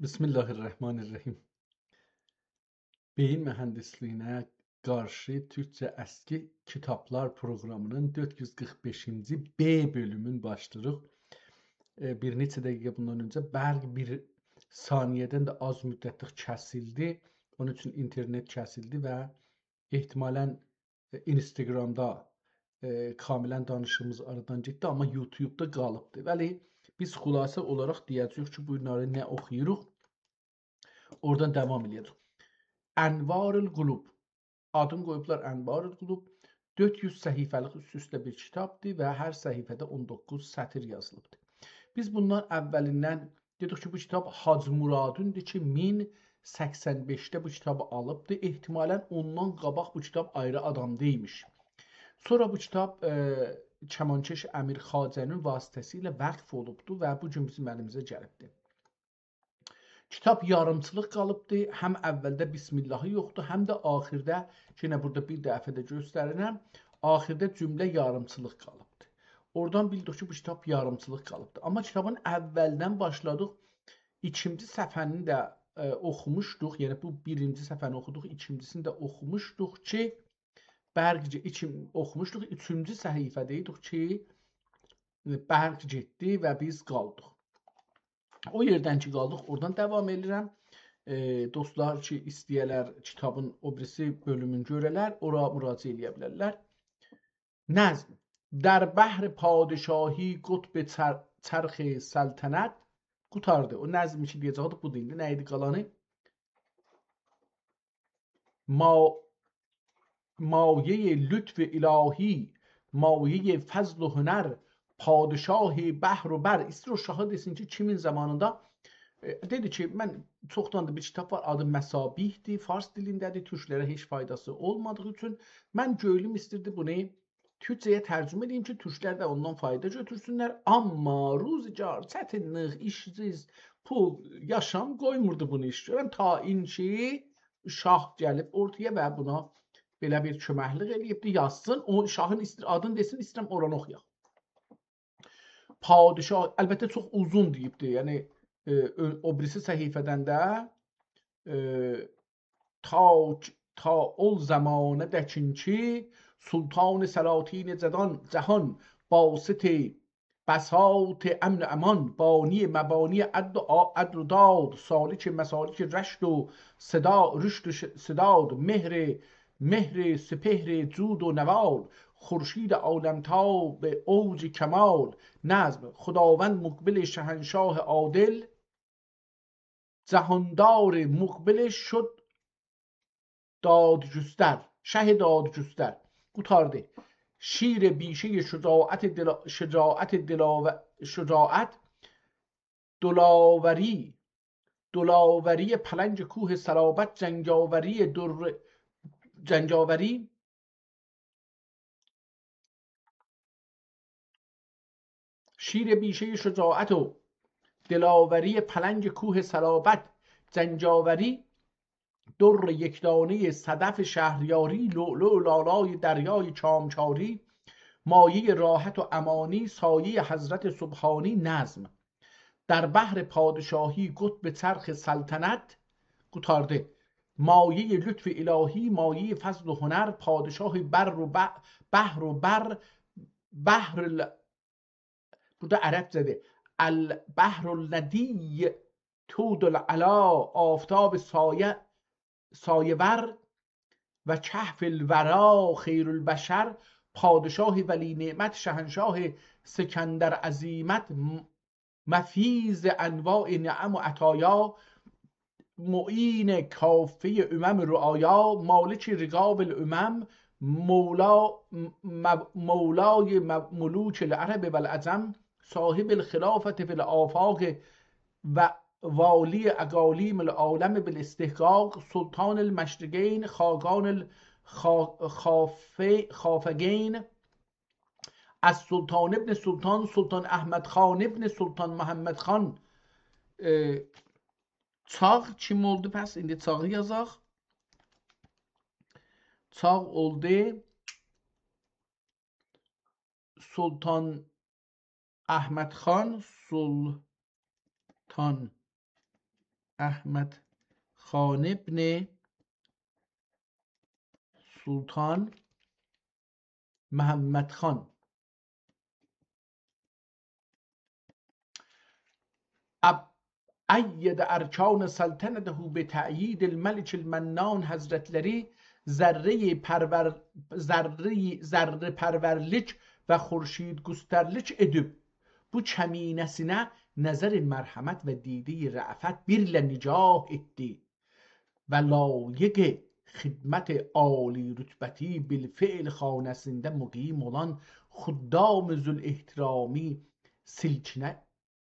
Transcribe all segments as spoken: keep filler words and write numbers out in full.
بسم الله الرحمن الرحیم. بئیین موهندیسلیگینه قارشی تورکجه اسکی کیتابلار پروقرامی‌نین دؤرد یوز قیرخ بئشینجی ب بؤلومون باشلاییریق. ائ، بیر نئچه دقیقه بوندان اؤنجه برق بیر ثانیه‌دن ده آز مدتلیک کسیلدی. اونون اوچون اینترنت کسیلدی و احتمالاً، ائ، اینستاگرامدا، ائ، کاملاً دانیشیغیمیز آرادان گئتدی، آمما یوتیوبدا قالیبدی. ولی بیز خلاصه اولاراق دئیه‌جه‌ییک کی، بونلاری نه اوخویوروق، اورادان داوام ائله‌یه‌جه‌ییک. انوار القلوب. آدینی قویوبلار انوار القلوب. دؤرد یوز صفحه‌لیک اوست-اوسته بیر کیتابدیر و هر صفحه‌ده اون دوققوز سطر یازیلیبدیر. بیز بوندان اوّلیندن دئدیک کی، بو کیتاب حاجی مرادین‌دیر کی، مین سکسن بئشده بو کیتابی آلیبدی. احتمالاً اوندان قاباق بو کیتاب آیری آدامدا ایمیش. سونرا بو کیتاب، ائ، کمانکش امیر خواجه‌نین واسطه‌سیله وقف اولوبدو و بو گون بیزیم الیمیزه گلیبدی. کیتاب یاریمچیلیق قالیبدی. هم اوّلده بسم‌اللهی یوخدور، هم ده آخیرده، یئنه بورادا بیر دفعه ده گؤستریرم، آخیرده جمله یاریمچیلیق قالیبدی. اورادان بیلدیک کی، بو کیتاب یاریمچیلیق قالیبدی. آمما کیتابین اوّلدن باشلادیق. ایکینجی صفحه‌نی ده، ائ، اوخوموشدوق. یعنی بو بیرینجی صفحه‌نی اوخودوق، ایکینجی‌سینی ده اوخوموشدوق کی، برق گئ-، ایکین-، اوخوموشدوق. اوچونجو صفحه‌ده ایدیک کی، برق گئتدی و بیز قالدیق. او یئردن کی قالدیق، اورادان داوام ائدیرم. ائ، دوستلار کی ایسته‌یه‌لر کیتابین او بیریسی بؤلومونو گؤره‌لر، اورا مراجعه ائله‌یه بیلرلر. نظم. در بحر پادشاهی قطب چر-، چرخ سلطنت. قوتاردی. او نظمی کی دئیه‌جکدی، بودور ایندی. نه ایدی قالانی؟ ما-، مایهٔ لطف الهی، مایهٔ فضل و هنر، پادشاه بحر و بر. ایسته‌ییر او شاهی دئسین کی، کیمین زامانیندا، ائ، دئدی کی، من چوخداندیر بیر کیتاب وار، آدی مصابیح‌دیر، فارس دیلینده‌دیر، تورکلره هئچ فایداسی اولمادیغی اوچون من گؤیلوم ایستیردی بونو تورکجه‌یه ترجمه ائدیم کی، تورکلر ده اوندان فایدا گؤتورسونلر. آمما روزگار، چتینلیک، ایشسیز، پول، یاشام قویموردو بونو ایش گؤرم. تا این کی، شاه گلیب اورتایا و بونا بئله بیر کؤمکلیک ائله‌ییبدی، یازسین. او شاهین ایستیر-، آدینی دئسین، ایسته‌ییرم اورانی اوخویاق. پادشاه، البته چوخ اوزون دئییبدی، یعنی، ائ، او، او بیریسی صفحه‌دن ده، ائ، تا، تا اول زمانه دکین کی، سلطان سلاطین جدان، جهان، باسط بساط امن و امان، بانی مبانی عدل و آ-، عدل و داد، سالک مسالک رشد و سدا-، رشد و ش-، سداد، مهر، مهر سپهر جود و نوال، خورشید عالمتاب اوج کمال. نظم. خداوند مقبل شهنشاه عادل، جهاندار مقبل شد دادگستر، شه دادگستر. قوتاردی. شیر بیشهٔ شجاعت دلا-، شجاعت دلاو-، شجاعت، دلاوری، دلاوری پلنگ کوه صلابت، جنگاوری در، جنگاوری شیر بیشهٔ شجاعت و دلاوری پلنگ کوه صلابت، جنگاوری در یکدانهٔ صدف شهریاری، لؤلؤ و لالای دریای کامکاری، مایهٔ راحت و امانی، سایهٔ حضرت سبحانی. نظم. در بحر پادشاهی قطب چرخ سلطنت، قوتاردی. مایهٔ لطف الهی، مایهٔ فضل و هنر، پادشاه بر و ب-، بحر و بر، بحر ال-، بورادا عربجه‌دیر. البحر الذی طول العلا، آفتاب سایه، سایه‌ور و کهف الوری، خیر البشر، پادشاه ولی نعمت، شهنشاه سکندر عظیمت، م-، مفیض انواع نعم و عطایا، معین کافهٔ امم رعایا، مالک رقاب الامم، مولا، م-، م-، مولای م-، ملوک العرب و العجم، صاحب الخلافة فی الآفاق و والی اقالیم العالم بالاستحقاق، سلطان المشرقین، خاقان الخا-، خاف-، خافقین، السلطان ابن سلطان، سلطان احمد خان ابن سلطان محمد خان. ائ، چاغ کیم اولدو پس؟ ایندی چاغی یازاق. چاغ اولدو سلطان احمد خان، سلطان احمد خان ابن سلطان محمد خان. اب-، أید أرکان سلطنته به تأیید الملک المنان حضرتلری ذره‌ی پرور-، ذره‌ی، ذره پرورلیک و خورشید گسترلیک ائدیب، بو کمینه‌سینه نظر مرحمت و دیده رأفت بیر ایله نگاه ائتدی و لایق خدمت عالی‌رتبتی بالفعل خانه‌سینده مقیم اولان خدام ذوالاحترامی سلکینه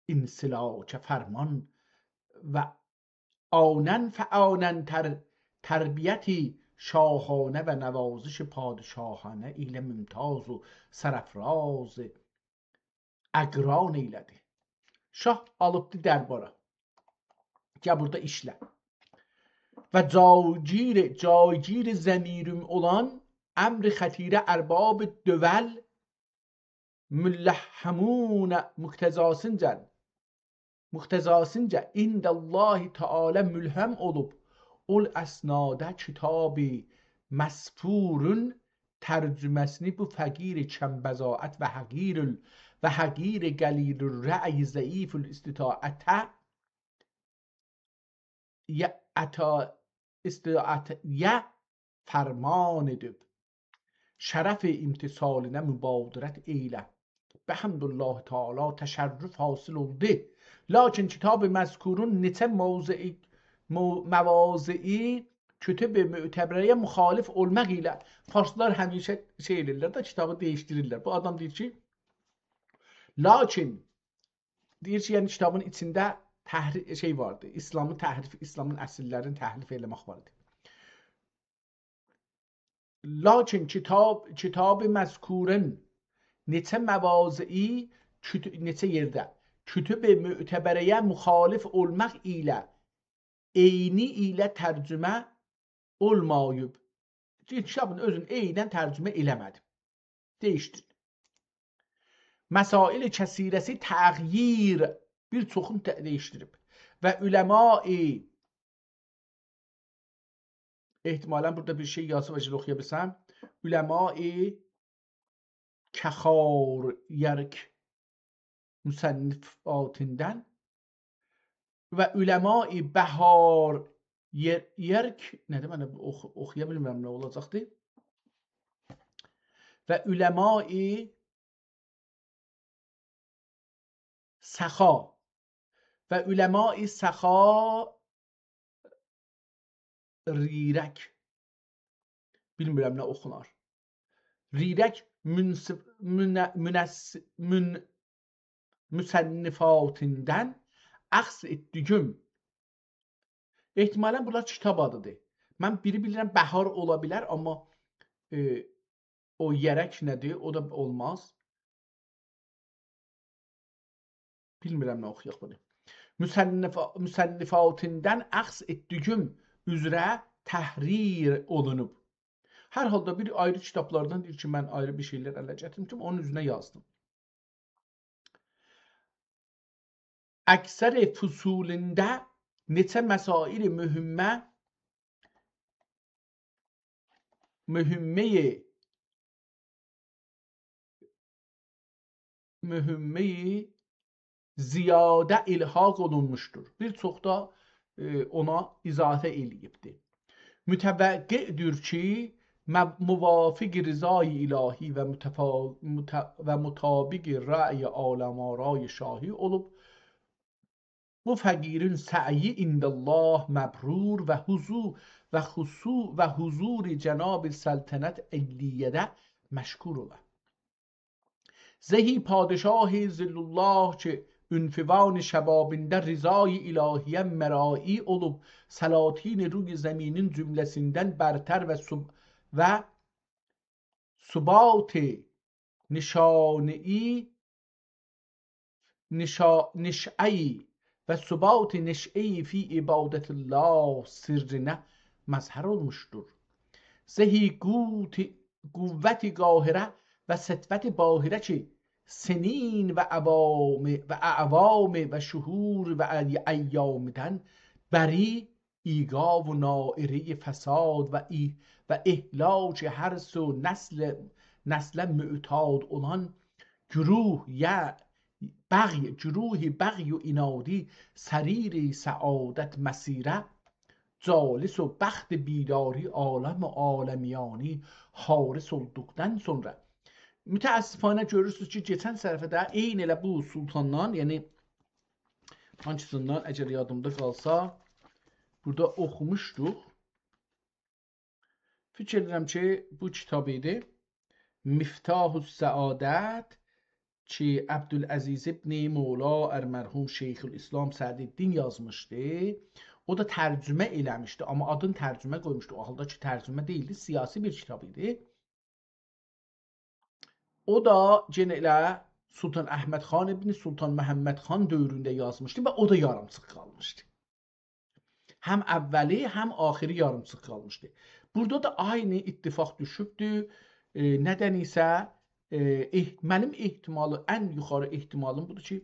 انسلاک فرمان و آنن فآنن تر-، تربیتی شاهانه و نوازش پادشاهانه ایله ممتاز و سرافراز اقران ائیله‌دی. شاه آلیبدی دربارا. گل بورادا ایشله. و جایگیر، جایگیر ضمیرم اولان امر خطیره ارباب دول ملهمون مقتضاسینجا، مقتضاسینجا عند الله تعالی ملهم اولوب، اول اسنادا کتاب مسکورون ترجمه‌سینی بو فقیر کم‌بضاعت و حقیر ال-، و حقیر قلیل الرأی ضعیف الاستطاعته یه عطا، استطاعت یه فرمان ائدیب، شرف امتثالینه مبادرت ائیله. بحمد الله تعالی تشرف حاصل اولدو. لاکین کتاب مسکورون نئچه موضعی، مو-، مواضعی کتب معتبره‌یه مخالف اولماق ایله، فارسلار همیشه شئی ائله‌ییرلر ده، کتابی دییشدیریرلر. بو آدام دئییر کی، لاکین دئییر کی، یعنی کیتابین ایچینده تحری-، شئی واردی، ایسلامی تحریف، ایسلامین اصل‌لرینی تحریف ائله‌مک واردی. لاکین کیتاب، کیتاب مذکورون نئچه مواضعی، کت-، نئچه یئرده کتب معتبره‌یه مخالف اولماق ایله عینی ایله ترجمه اولماییب. کیتابین اؤزون عیناً ترجمه ائله‌مه‌دی. دییشدیردی. مسائل کثیره‌سی تغییر، بیر چوخون ته-، دییشدیریب. و علمای، احتمالاً بورادا بیر شئی یازیب، اگر اوخویا بیلسم، علمای کخاریرک مصنفاتیندان و علمای بهار یر-، یرک، نه‌دیر، من ده اوخو-، اوخویا بیلمیرم نه اولاجاقدی. و علمای سخا، و علمای سخا ریرک. بیلمیرم نه اوخونار. ریرک منصف-، منه-، منس-، من-، مصنفاتیندان اخذ ائتدیگیم. احتمالاً بونلار کیتاب آدیدیر. من بیری بیلیرم، بهار اولا بیلر، آمما، ائ، او یرک نه‌دیر؟ او دا اولماز. بیلمیرم نه اوخویاق بونو. مصنف-، مصنفاتیندان اخذ ائتدیگیم اوزره تحریر اولونوب. هر حالدا بیر آیری کیتابلاردان دئییر کی، من آیری بیر شئیلر اله گتیرمیشم، اونون اوزونه یازدیم. اکثر فصولوندا نئچه مسائل مهمه، مهمه‌ی، مهمه‌ی زیاده الحاق اولونموشدور. بیر چوخ دا، ائ، اونا اضافه ائله‌ییبدی. متوقع‌دور کی، م-، موافق رضای الهی و متفا-، مت-، و مطابق رأی عالم‌آرای شاهی اولوب، بو فقیرین سعیی عند الله مبرور و حضو-، و خصو-، و حضور جناب سلطنت علیه‌ده مشکور اولا. زهی پادشاه ظل‌الله کی، عنفوان شبابینده رضای الهیه مراعی اولوب، سلاطین روی زمینین جمله‌سیندن برتر و سب-، و ثبات نشانه‌ای، نشا-، نشأه‌ای و ثبات نشأه‌ای فی عبادت الله سرّینه مظهر اولموشدور. زهی قوت، قوت قاهره و سطوت باهره کی، سنین و عوام و اعوام و شهور و ای-، ایامدن بری ایغا و ناعرهٔ فساد و ای-، و اهلاک هر سه نسل، نسله معتاد اولان گروه یا بغی، گروه بغی و عنادی سریر سعادت مسیره، جالس و بخت بیداری عالم و عالمیانی حارس اولدوقدان سونرا. متأسفانه گؤرورسونوز کی، کئچن صفحه‌ده عینی ائله بو سلطاندان، یعنی هانکیسیندان، اگر یادیمدا قالسا، بورادا اوخوموشدوق. فیکیر ائدیرم کی، بو کیتاب ایدی. مفتاح السعادت کی، عبدالعزیز ابن مولا المرحوم شیخ‌الاسلام سعدالدین یازمیشدی. او دا ترجمه ائله‌میشدی، آمما آدینی ترجمه قویموشدو. او حالدا کی، ترجمه دئییلدی، سیاسی بیر کیتاب ایدی. او دا یئنه ائله سلطان احمد خان ابن سلطان محمد خان دؤورونده یازمیشدی و او دا یاریمچیق قالمیشدی. هم اولی، هم آخری یاریمچیق قالمیشدی. بورادا دا عینی اتفاق دوشوبدو. ائ، ندن ایسه، ائ، اح-، منیم احتمالی، ان یوخاری احتمالیم بودور کی،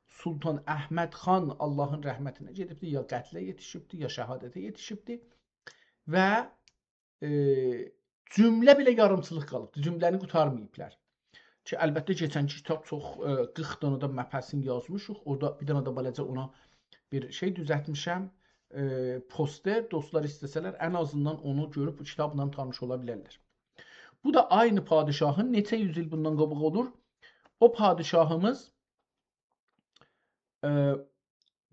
سلطان احمد خان آللاهین رحمتینه گئدیبدی، یا قتله یئتیشیبدی، یا شهادته یئتیشیبدی و ائ، جمله بئله یاریمچیلیق قالیبدی. جمله‌نی قوتارماییبلار. کی، البته، کئچنکی کیتاب چوخ، ائ، قیرخ دانا دا مبحثین یازمیشیق. اورادا بیر دانا دا بالاجا اونا بیر شئی دوزلتمیشم. ائ، پوستر، دوستلار ایسته‌سه‌لر، ان آزیندان اونو گؤروب بو کیتابلا تانیش اولا بیلرلر. بو دا عینی پادشاهین نئچه یوز ایل بوندان قاباق اولور. او پادشاهیمیز، ائ،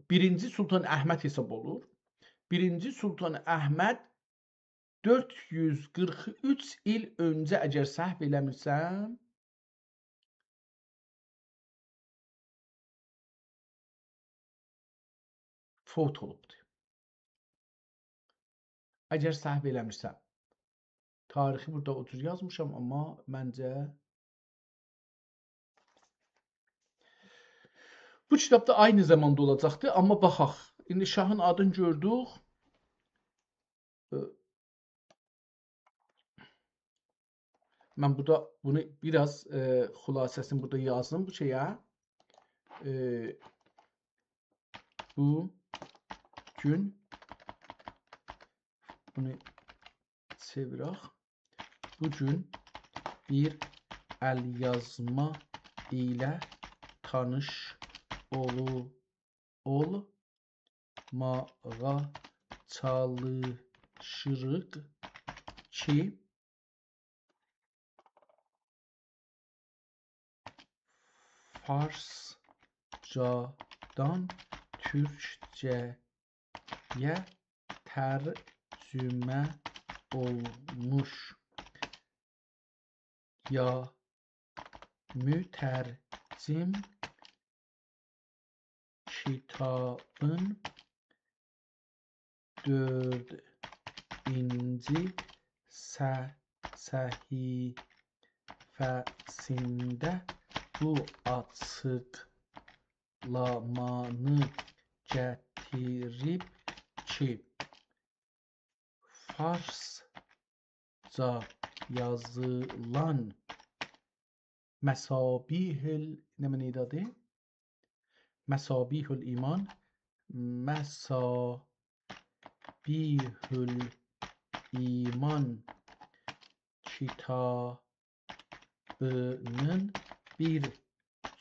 بیرینجی سلطان احمد حساب اولور. بیرینجی سلطان احمد دؤرد یوز قیرخ اوچ ایل اؤنجه، اگر سهو ائله‌میرسم، فوت اولوبدور. اگر سهو ائله‌میرسم. تاریخی بورادا او جور یازمیشام، آمما منجه بو کیتاب دا عینی زاماندا اولاجاقدی، آمما باخاق. ایندی شاهین آدینی گؤردوک. ائ، من بورادا بونو بیر آز، ائ، خلاصه‌سینی بورادا یازدیم بو شئیه. ائ، بو گون بونو چئویرک. بو گون بیر ال‌یازما ایله تانیش اولو-، اولماغا چالیشیریق کی، فارسجادان تورکجه‌یه ترجمه اولموش یا مترجم کیتابین دؤردونجو ص-، صفحه‌سینده بو آچیقلامانی گتیریب کی، فارسجا یازیلان مصابیح ال-، نمنه ایدی آدی؟ مصابیح الایمان، مصابیح الایمان کیتابینین بیر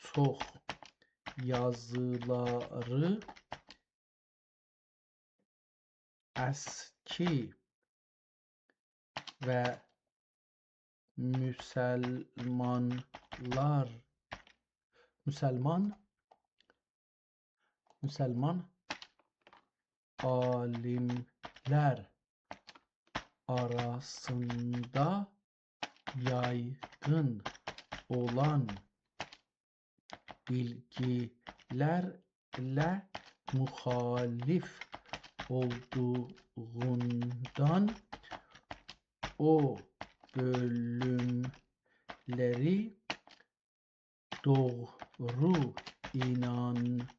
چوخ یازیلاری اسکی و مسلمانلار، مسلمان، مسلمان عالیملر آراسیندا یایغین اولان بیلگیلرله مخالف اولدوغوندان او بؤلوملری دوغرو ایناندیغی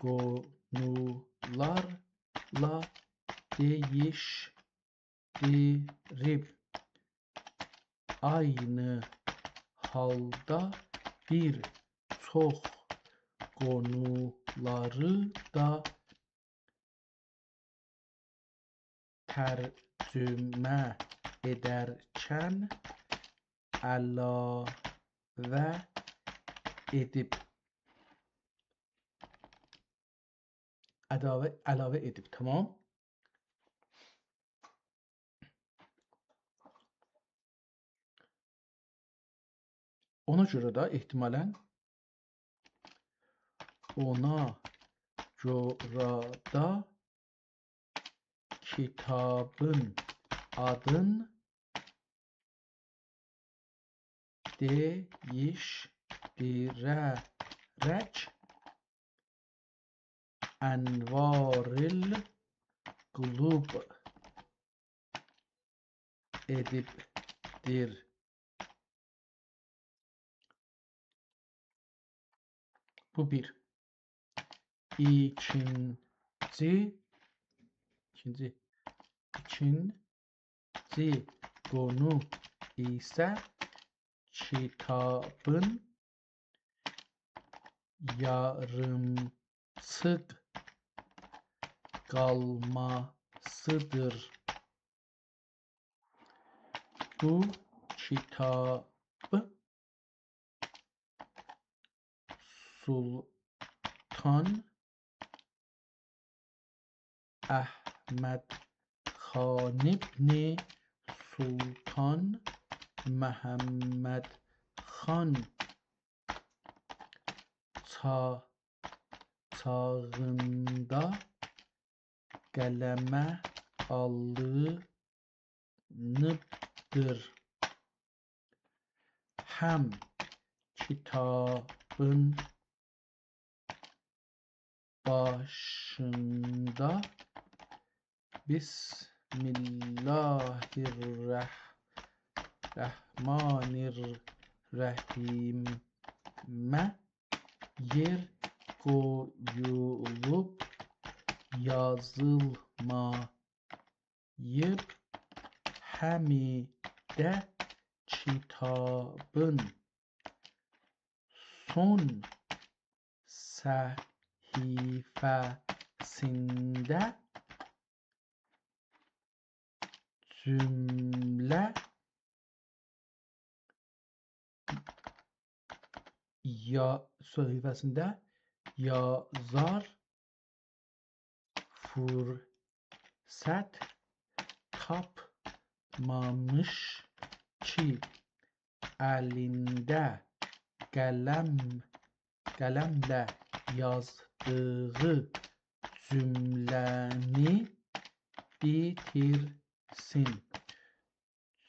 قونولارلا دییشدیریب، عینی حالدا بیر چوخ قونولاری دا ترجمه ائدرکن علاوه ائدیب. علاوه، علاوه ائدیب، تامام. اونا گؤره ده احتمالاً اونا گؤره ده کیتابین آدین دییشدیره‌رک انوارالقلوب ائدیبدیر. بو بیر. ایکینجی، ایکینجی، ایکینجی قونو ایسه کیتابین یاریمچیق قالماسیدیر. بو کیتاب سلطان احمد خان ابن سلطان محمد خان چا-، چاغیندا قلمه آلینیبدیر. هم کیتابین باشیندا بسم الله الرح-، الرحمن الرحیمه یئر قویولوب یازیلماییب، هم ده کیتابین سون صفحه‌سینده جمله یا-، صفحه‌سینده یازار فرصت تاپمامیش کی، الینده قلم، قلمله یازدیغی جمله‌نی بیتیرسین.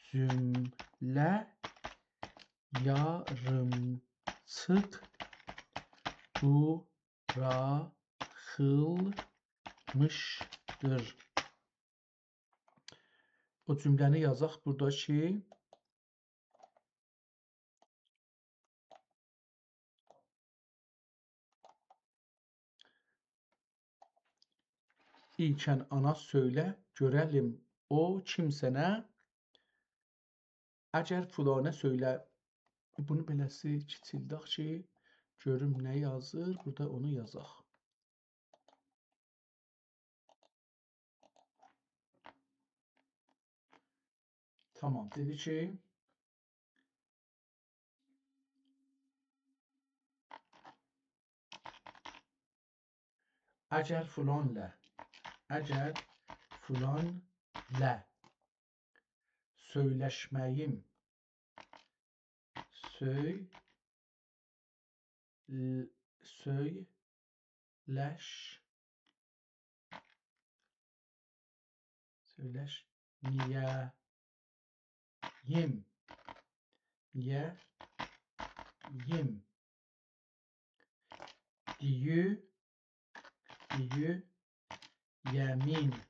جمله یاریمچیق بوراخیلمیشدیر. او جمله‌نی یازاق بورادا کی، ایکن آنا سؤیله گؤره‌لیم او کیمسنه، اگر فلانه سؤیله، بونو بئله‌سی کیچیلدک کی، گؤروم نه یازیر، بورادا اونو یازاق. تامام، دئدی کی، اگر فلانله، اگر فلانله سؤیلشمه‌ییم، سؤی-، ل-، سؤیلش-، سؤیلشمه‌ییم، یه‌ییم. دئییر، دئییر، یمین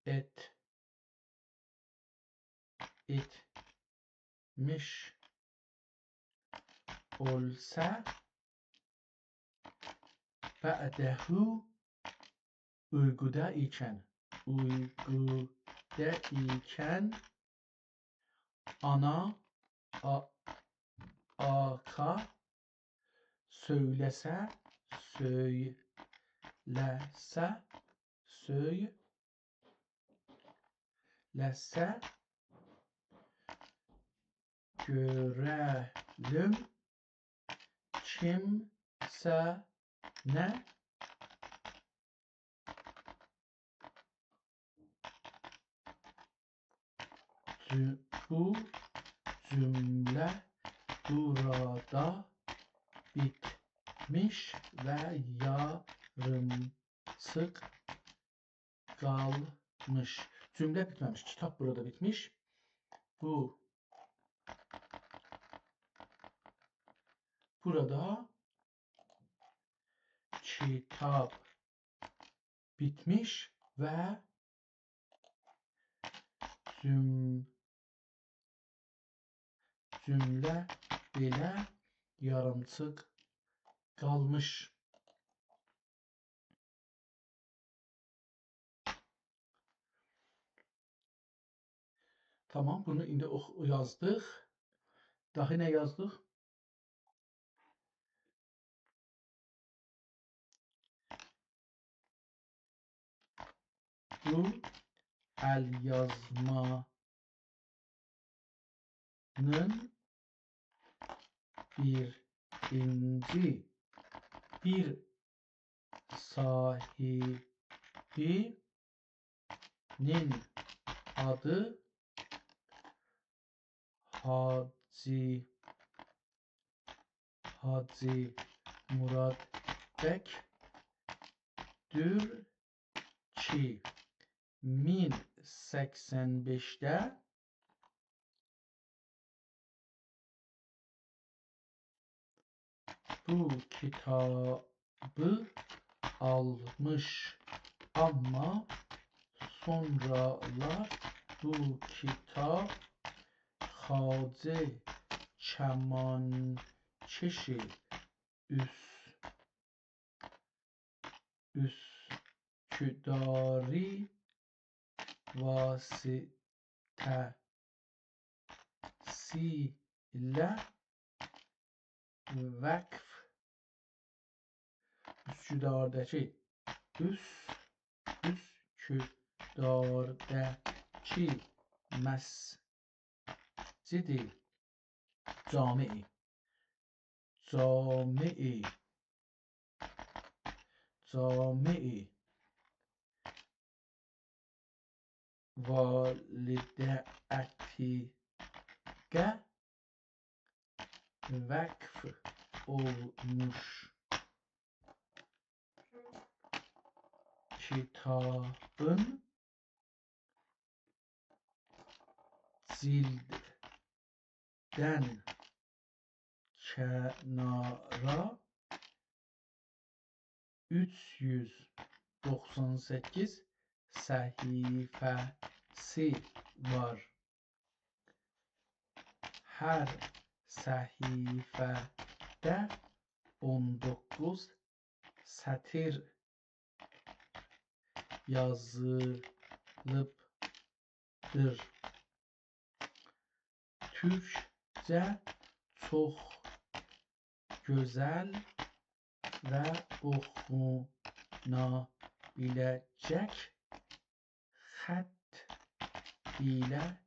ائت-، ائتمیش اولسا، بعده اویقودا ایکن، اویقودا ایکن آنا، آ-، آقا سؤیله‌سه، سؤیله‌سه، سؤیله‌سه، گؤره‌لیم کیمسنه. جو-، بو جمله بورادا بیتمیش و یاریمچیق قالمیش. جمله بیتمه‌میش، کیتاب بورادا بیتمیش. بو، بورادا کیتاب بیتمیش و جوم-، جمله بئله یاریمچیق قالمیش. تامام، بونو ایندی اوخ-، یازدیق. داها نه یازدیق؟ بو ال‌یازمانین بیرینجی بیر صاحیبی‌نین آدی حاجی، حاجی مراد بک‌دور کی، مین سکسن بئشده بو کیتابی آلمیش، آمما سونرالار بو کیتاب خواجه کمانکش اوس-، اسکداری واسطه‌سیله وقف، اسکدارداکی، اس-، اسکدارداکی مسجد جامع، جامع، جامع والده‌عتیقه وقف اولموش کیتابین جلددن کنارا اوچ یوز دوخسان سککیز صفحه‌سی وار. هر صفحه‌ده اون دوققوز سطر یازیلیبدیر. تورکجه چوخ گؤزل و اوخونا بیله‌جک خط ایله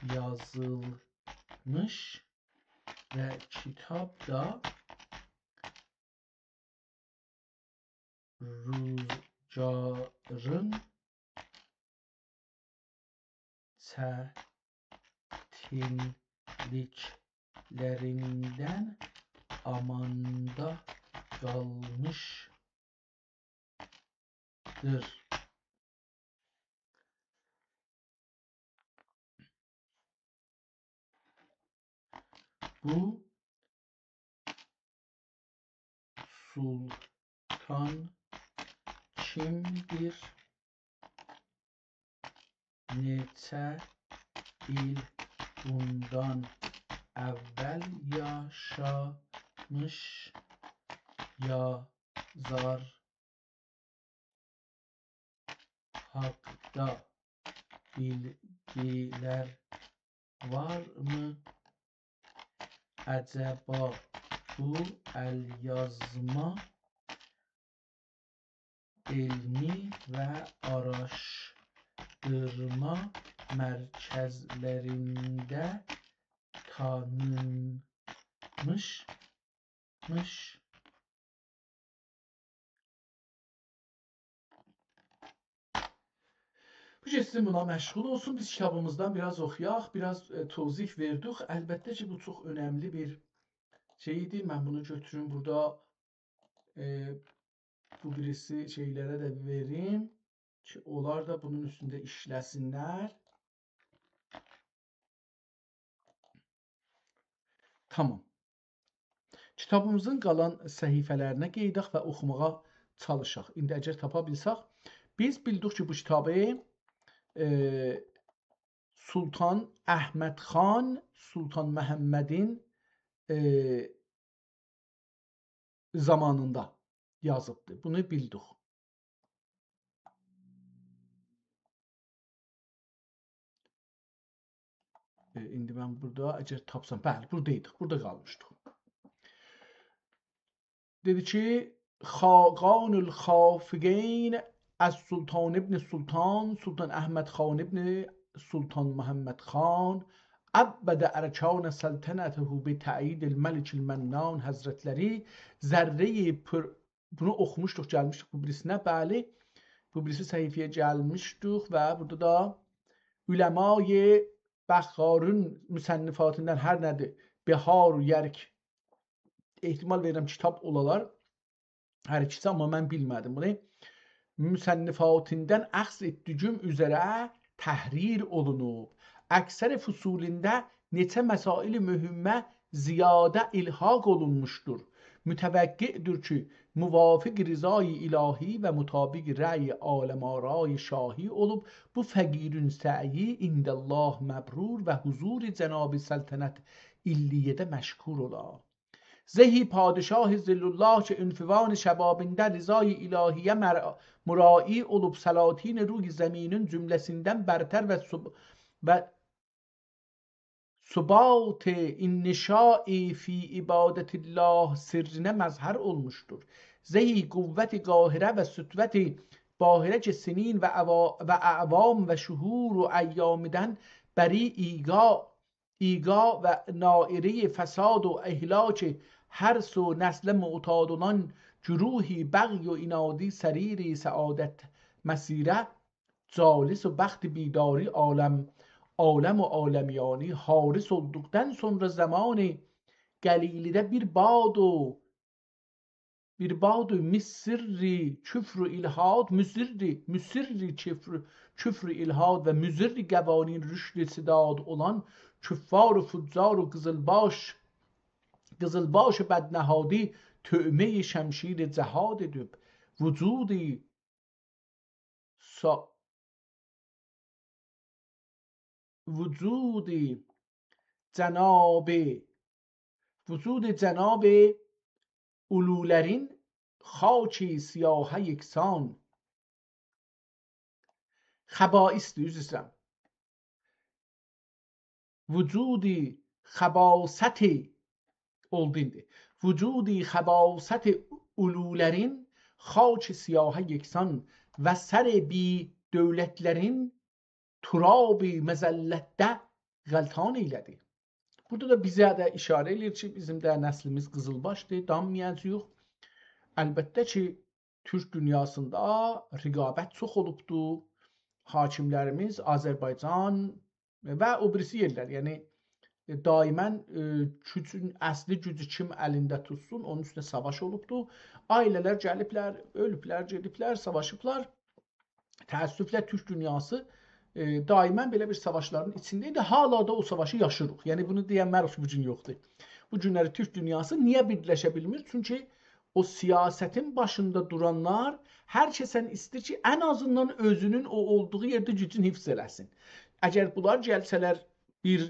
یازیلمیش و کیتاب دا روزگارین چتینلیکلریندن آماندا قالمیشدیر. بو سلطان کیمدیر؟ نئچه ایل بوندان اول یاشامیش یازار حاقدا بیلگیلر وارمی؟ عجبا بو ال‌یازما علمی و آراشدیرما مرکزلرینده تانینمیشمیش. بو گئتسین، بونا مشغول اولسون. بیز کیتابیمیزدان بیر آز اوخویاق، بیر آز، ائ، توضیح وئردیک. البته کی، بو چوخ اؤنملی بیر شئی ایدی. من بونو گؤتوروم بورادا، ائ، بو بیریسی شئیلره ده وئریم کی، اونلار دا بونون اوستونده ایشله‌سینلر. تامام. کیتابیمیزین قالان صفحه‌لرینه قئییدک و اوخوماغا چالیشاق. ایندی اگر تاپا بیلسک، بیز بیلدیک کی، بو کیتابی، ائ، سلطان احمد خان، سلطان محمدین، ائ، زامانیندا یازیبدی. بونو بیلدیک. ائ، ایندی من بورادا، اگر تاپسام، بلی، بورادایدیق، بورادا قالمیشدیق. دئدی کی، خاقان الخافقین از سلطان ابن سلطان، سلطان احمد خان ابن سلطان محمد خان، عود ارکان سلطنته بتأیید الملک المنان حضرتلری، ذره‌ی پر-، بونو اوخوموشدوق، گلمیشدیک بو بیریسینه، بلی، بو بیریسی صفحه‌یه گلمیشدیک و بورادا دا علمای بحارین مصنفاتیندان، هر نه‌دیر، بحار، یرک، احتمال وئریرم کیتاب اولالار، هر ایکیسی، آمما من بیلمه‌دیم بونو. مصنفاتیندان اخذ ائتدیگیم اوزره تحریر اولونوب. اکثر فصولوندا نئچه مسائل مهمه زیاده الحاق اولونموشدور. متوقع‌دیر کی، موافق رضای الهی و مطابق رأی عالم‌آرای شاهی اولوب، بو فقیرین سعیی عند الله مبرور و حضور جناب سلطنت علیه‌ده مشکور اولا. زهی پادشاه ظل‌الله کی، عنفوان شبابینده رضای الهیه مر-، مراعی اولوب، سلاطین روی زمینین جمله‌سیندن برتر و سب-، و ثبات النشاء فی عبادة الله سرّینه مظهر اولموشدور. زهی قوت قاهره و سطوت باهره کی، سنین و عوا-، و اعوام و شهور و ایامدن بری ایقاع، ایقاع و ناعره‌ی فساد و اهلاک حرص و نسله معتاد اولان گروهی بغی و عنادی سریر سعادت مسیره جالس و بخت بیداری عالم، عالم و عالمیانی حارس اولدوقدان سونرا زمان قلیلیده بیر باد و، بیر باد و مصر کفر و الحاد، مصر، مصر کفر، کفر و الحاد و مضر قوانین رشد سداد اولان کفار و فجار و قیزیلباش، قیزیلباش بدنهادی طعمه‌ی شمشیر جهاد ائدیب، وجودی سا-، وجود جناب، وجود جناب علولرین خاک سیاهه یکسان. خبائثدیر، عذر ایسته‌ییرم. وجود خباثت، اولدو ایندی. وجود خباثت علولرین خاک سیاهه یکسان و سر بی‌دولتلرین تراب مذلتده غلطان ائیله‌دی. بورادا دا بیزه ده اشاره ائله‌ییر کی، بیزیم ده نسلیمیز قیزیلباشدیر، دانمایاجاغیق. البته کی، تورک دونیاسیندا رقابت چوخ اولوبدو. حاکملریمیز آذربایجان و او بیریسی یئرلر، یعنی، ائ، دائماً، ائ، گوجون، اصلی گوجو کیم الینده توتسون، اونون اوستونه ساواش اولوبدو. عائله‌لر گلیبلر، اؤلوبلر، گئدیبلر، ساواشیبلار. تأسفله تورک دونیاسی، ائ، دائماً بئله بیر ساواشلارین ایچینده ایدی. حالا دا او ساواشی یاشیریق. یعنی بونو دئینمه‌ریک کی، بو گون یوخدور. بو گونلری تورک دونیاسی نییه بیرلشه بیلمیر؟ چونکی او سیاستین باشیندا دورانلار هر کسن ایسته‌ییر کی، ان آزیندان اؤزونون او اولدوغو یئرده گوجون حفظ ائله‌سین. اگر بونلار گلسه‌لر، بیر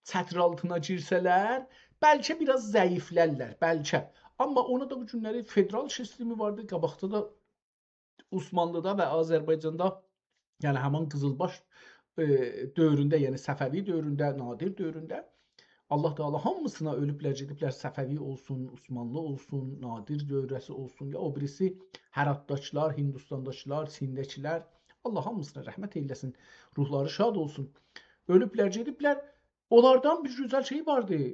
چتر آلتینا گیرسه‌لر، بلکه بیر آز ضعیفلرلر، بلکه. آمما اونا دا بو گونلری فدرال سیستمی واردی، قاباقدا دا عثمانلیدا و آذربایجاندا، یعنی همان قیزیلباش، ائ، دؤورونده، یعنی صفوی دؤورونده، نادر دؤورونده الله تعالی هامیسینا، اؤلوبلر، گئدیبلر، صفوی اولسون، عثمانلی اولسون، نادر دوره‌سی اولسون، یا او بیریسی، هراتداکیلار، هندوستانداکیلار، چینده‌کیلر، الله هامیسینا رحمت ائیله‌سین، روحلاری شاد اولسون. اؤلوبلر، گئدیبلر. اونلاردان بیر گؤزل شئی واردی.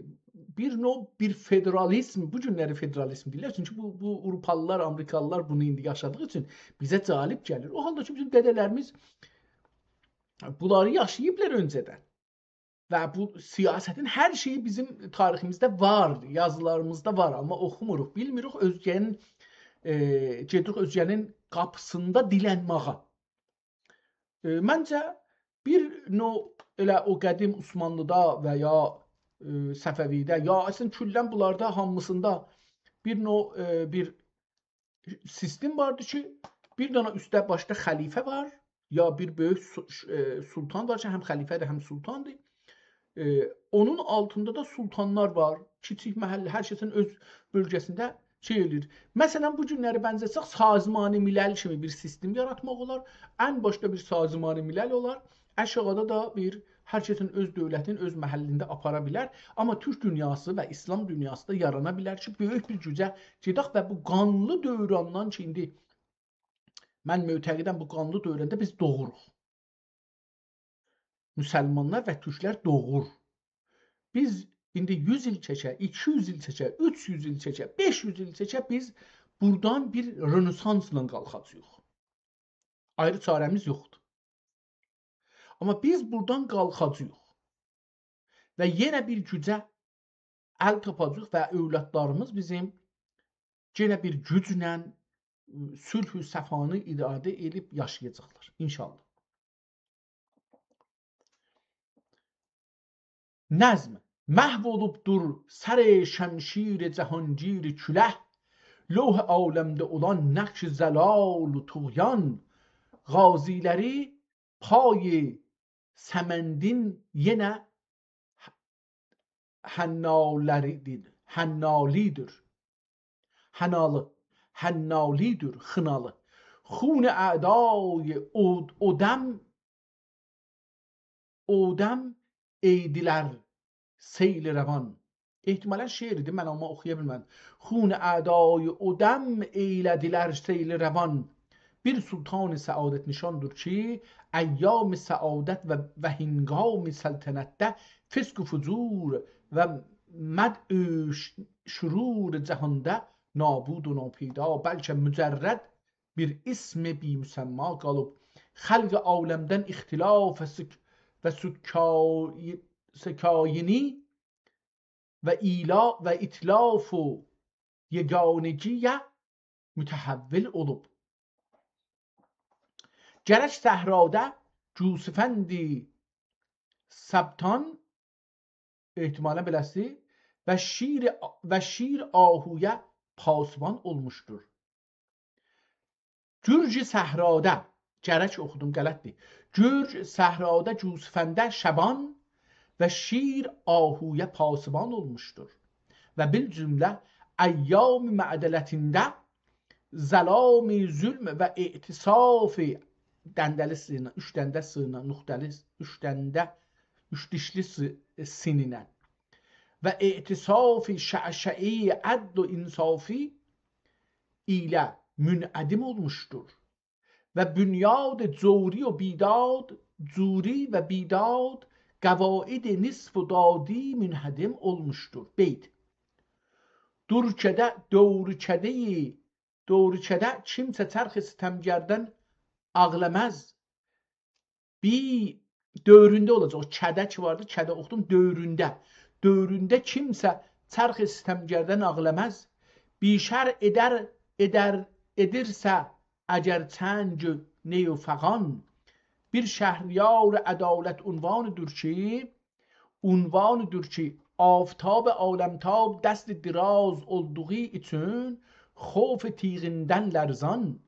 بیر نوع، بیر فدرالیزم، بو گونلری فدرالیزم دئییرلر. چونکی بو، بو آوروپالیلار، آمریکالیلار بونو ایندی یاشادیغی اوچون بیزه جالب گلیر. او حالدا کی، بیزیم دده‌لریمیز بونلاری یاشاییبلار اؤنجه‌دن. و بو سیاستین هر شئیی بیزیم تاریخیمیزده وار، یازیلاریمیزدا وار، آمما اوخوموروق، بیلمیریک، اؤزگه‌نین، ائ، گئدیریک اؤزگه‌نین قاپیسیندا دیلنماغا. ائ، منجه، بیر نوع ائله او قدیم عثمانلیدا و یا، ائ، صفویده، یا اصلاً کلاً بونلاردا هامیسیندا بیر نوع، ائ، بیر سیستم واردی کی، بیر دنه اوسته باشدا خلیفه وار، یا بیر بؤیوک سو-، ش-، ائ، سلطان وار کی، هم خلیفه‌دیر، هم سلطاندیر. ائ، اونون آلتیندا دا سلطانلار وار. کیچیک محله، هر کسین اؤز بؤلگه‌سینده شئی ائله‌ییر. مثلاً، بو گونلری بنزه‌تسک، سازمان ملل کیمی بیر سیستم یاراتماق اولار. ان باشدا بیر سازمان ملل اولار. آشاغیدا دا بیر، هر کسین اؤز دؤولتینی اؤز محلینده آپارا بیلر. آمما تورک دونیاسی و ایسلام دونیاسی دا یارانا بیلر کی، بؤیوک بیر گوجه گئدک و بو قانلی دوراندان کی، ایندی من معتقدم، بو قانلی دوراندا بیز دوغوروق. مسلمانلار و تورکلر دوغور. بیز ایندی یوز ایل چکه، ایکی یوز ایل چکه، اوچ یوز ایل چکه، بئش یوز ایل چکه، بیز بورادان بیر رنسانسلا قالخاجاغیق. آیری چاره‌میز یوخدور. آمما بیز بورادان قالخاجاغیق. و یئنه بیر گوجه ال تاپاجاغیق و اولادلاریمیز بیزیم یئنه بیر گوجله صلح و صفانی اداره ائدیب یاشایاجاقلار. انشاءالله. نظم. محو اولوبدور سر شمشیر جهانگیر کله، لوح عالمده اولان نقش ضلال و طغیان، غازی‌لری پای سمندین یئنه حنالی‌دیر، حنالی‌دیر. حنالی، حنالی‌دیر، خینالی. خون اعدای او، او دم، او دم ائیدیلر سیل روان. احتمالاً شعردیر، من آمما اوخویا بیلمه‌دیم. خون اعدای او دم ائیله‌دیلر سیل روان. بیر سلطان سعادت‌نشاندیر کی، ایام سعادت و، و هنگام سلطنتده فسق و فجور و مدع و ش-، شرور جهانده نابود و ناپیدا، بلکه مجرد بیر اسم بی‌مسمی قالیب. خلق عالمدن اختلاف و سک-، و سکای-، سکایینی و ایلا-، و ائتلاف و یگانگی‌یه متحول اولوب. گرک صحرادا گوسفندی سبتان، احتمالاً بئله‌سی، و شیر، و شیر آهویه پاسبان اولموشدور. گرج صحرادا، گرک اوخودوم، غلطدیر. گرج صحرادا گوسفنده شبان و شیر آهویه پاسبان اولموشدور. و بالجمله ایام معدلتینده ظلام، ظلم و اعتصاف، دنده‌لی سین‌له، اوچ دنده سین‌له، نقطه‌لی، اوچ دنده، اوچ دیشلی سی-، سین‌له و اعتصاف شعشعه‌ی عدل و انصافی ایله منعدم اولموشدور. و بنیاد جوری و بیداد، جوری و بیداد، قواعد نصف و دادی منهدم اولموشدور. بیت. دورکده، دورکده‌ی، دورکده کیمسه چرخ ستمگردن آغلاماز. بیر دؤورونده اولاجاق. او کده کی واردی، کده اوخودوم، دؤورونده. دؤورونده کیمسه چرخ ستمگردن آغلاماز. بیر شر ائدر، ائدر، ائدیرسه اگر چنگ نی و فغان. بیر شهریار عدالت عنوانی‌دیر کی، عنوانی‌دیر کی، آفتاب عالمتاب دست دراز اولدوغو اوچون خوف تیغیندن لرزان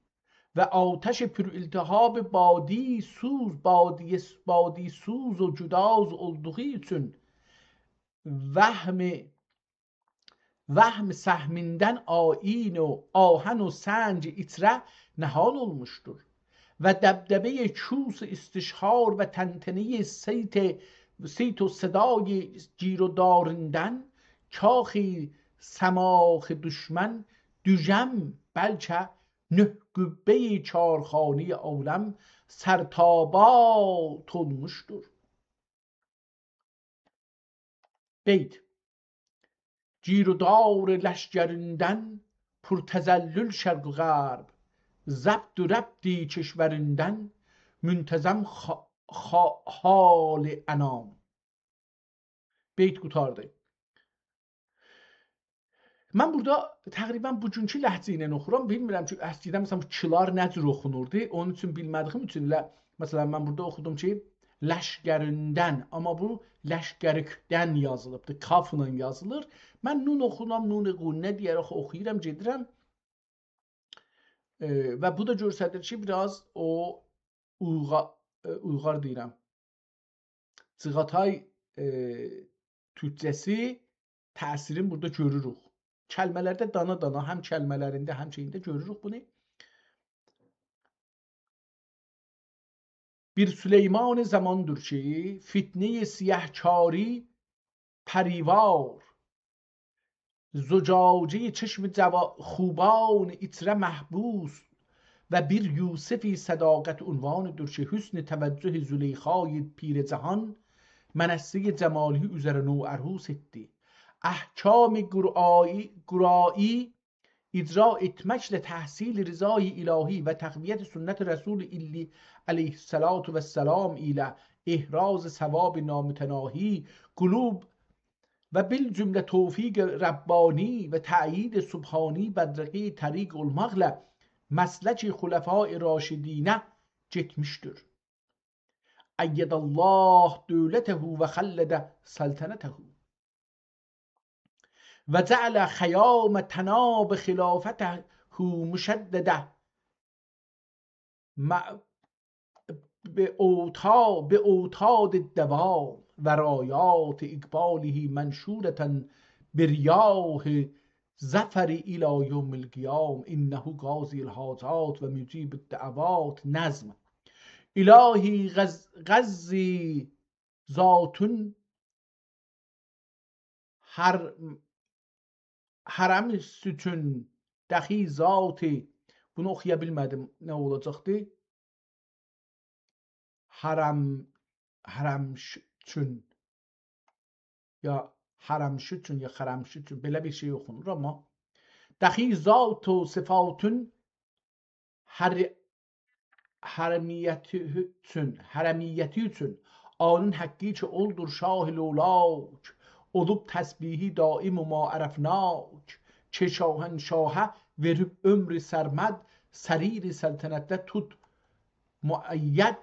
و آتش پرالتهاب بادی سوز، بادی، بادی سوز و گداز اولدوغو اوچون وهم، وهم سهمیندن آیین و آهن و سنگ ایچره نهان اولموشدور. و دبدبه‌ی کوس استشعار و طنطنه‌ی صیت صیت و صدای گیر و داریندن، کاخ و سماخ دشمن دوژم، بلکه نه قبهٔ چارخانهٔ عالم سرتابات اولموشدور. بیت. گیر و دار لشکریندن پرتذلل شرق و غرب، ضبط و ربط کشوریندن منتظم خا-، خا-، حال انام. بیت قوتاردی. من بورادا تقریباً بوگونکو لهجه ایله اوخورام. بیلمیرم کی، اسکیدن، مثلاً، بو کی‌لار نه جور اوخونوردو. اونون اوچون بیلمه‌دیگیم اوچون ائله، مثلاً، من بورادا اوخودوم کی، لشکریندن، آمما بو لشکریکدن یازیلیبدیر، کافلا یازیلیر. من نون اوخورام، نون غنه دئیه‌رک اوخویورام، گئدیرم. ائ، و بو دا گؤستریر کی، بیر آز او اویغا-، ائ، اویغار دئییرم. چیغاتای، ائ، تورکجه‌سی تأثیرین بورادا گؤروروک. کلمه‌لرده دانا-دانا، هم کلمه‌لرینده، هم شئیینده گؤروروک بونو. بیر سلیمان زماندور کی، فتنهٔ سیه‌کاری پریوار، زجاجهٔ چشم جوا-، خوبان عطره محبوس و بیر یوسف صداقت عنوانی‌دیر کی، حسن توجه زلیخای پیر جهان منصهٔ جمالی اوزره نوعروس ائتدی. احکام قرآنی، قرآنی اجرا ائتمکله تحصیل رضای الهی و تقویت سنت رسول الهی علیه‌الصلاة والسلام ایله احراز ثواب نامتناهی قلوب و بالجمله توفیق ربانی و تأیید سبحانی بدرقهٔ طریق اولماقلا مسلک خلفای راشدینه گئتمیشدیر. أیّد الله دولته و خلّد سلطنته و جعل خیام تناب خلافته مشدّده مع-، بأوتا-، بأوتاد الدوام و رایات اقباله منشورة بریاح ظفر إلی یوم القیام، إنه قاضی الحاجات و مجیب الدعوات. نظم. الهی غز-، غزّی ذاتون هر-، حرم سوچون دخی ذاتی، بونو اوخویا بیلمه‌دیم، نه اولاجاقدی؟ حرم، حرم ش-، چون. یا حرم شوچون، یا خرم شوچون. بئله بیر شئی اوخونور، آمما دخی ذات و صفاتون حر-، حرمیتی اوچون، حرمیتی اوچون، آنین حقی کی اولدور شاه لولاک، اولوب تسبیحی دائم و ما عرفناک، کی شاهنشاهه وئریب عمر سرمد، سریر سلطنتده توت مؤید،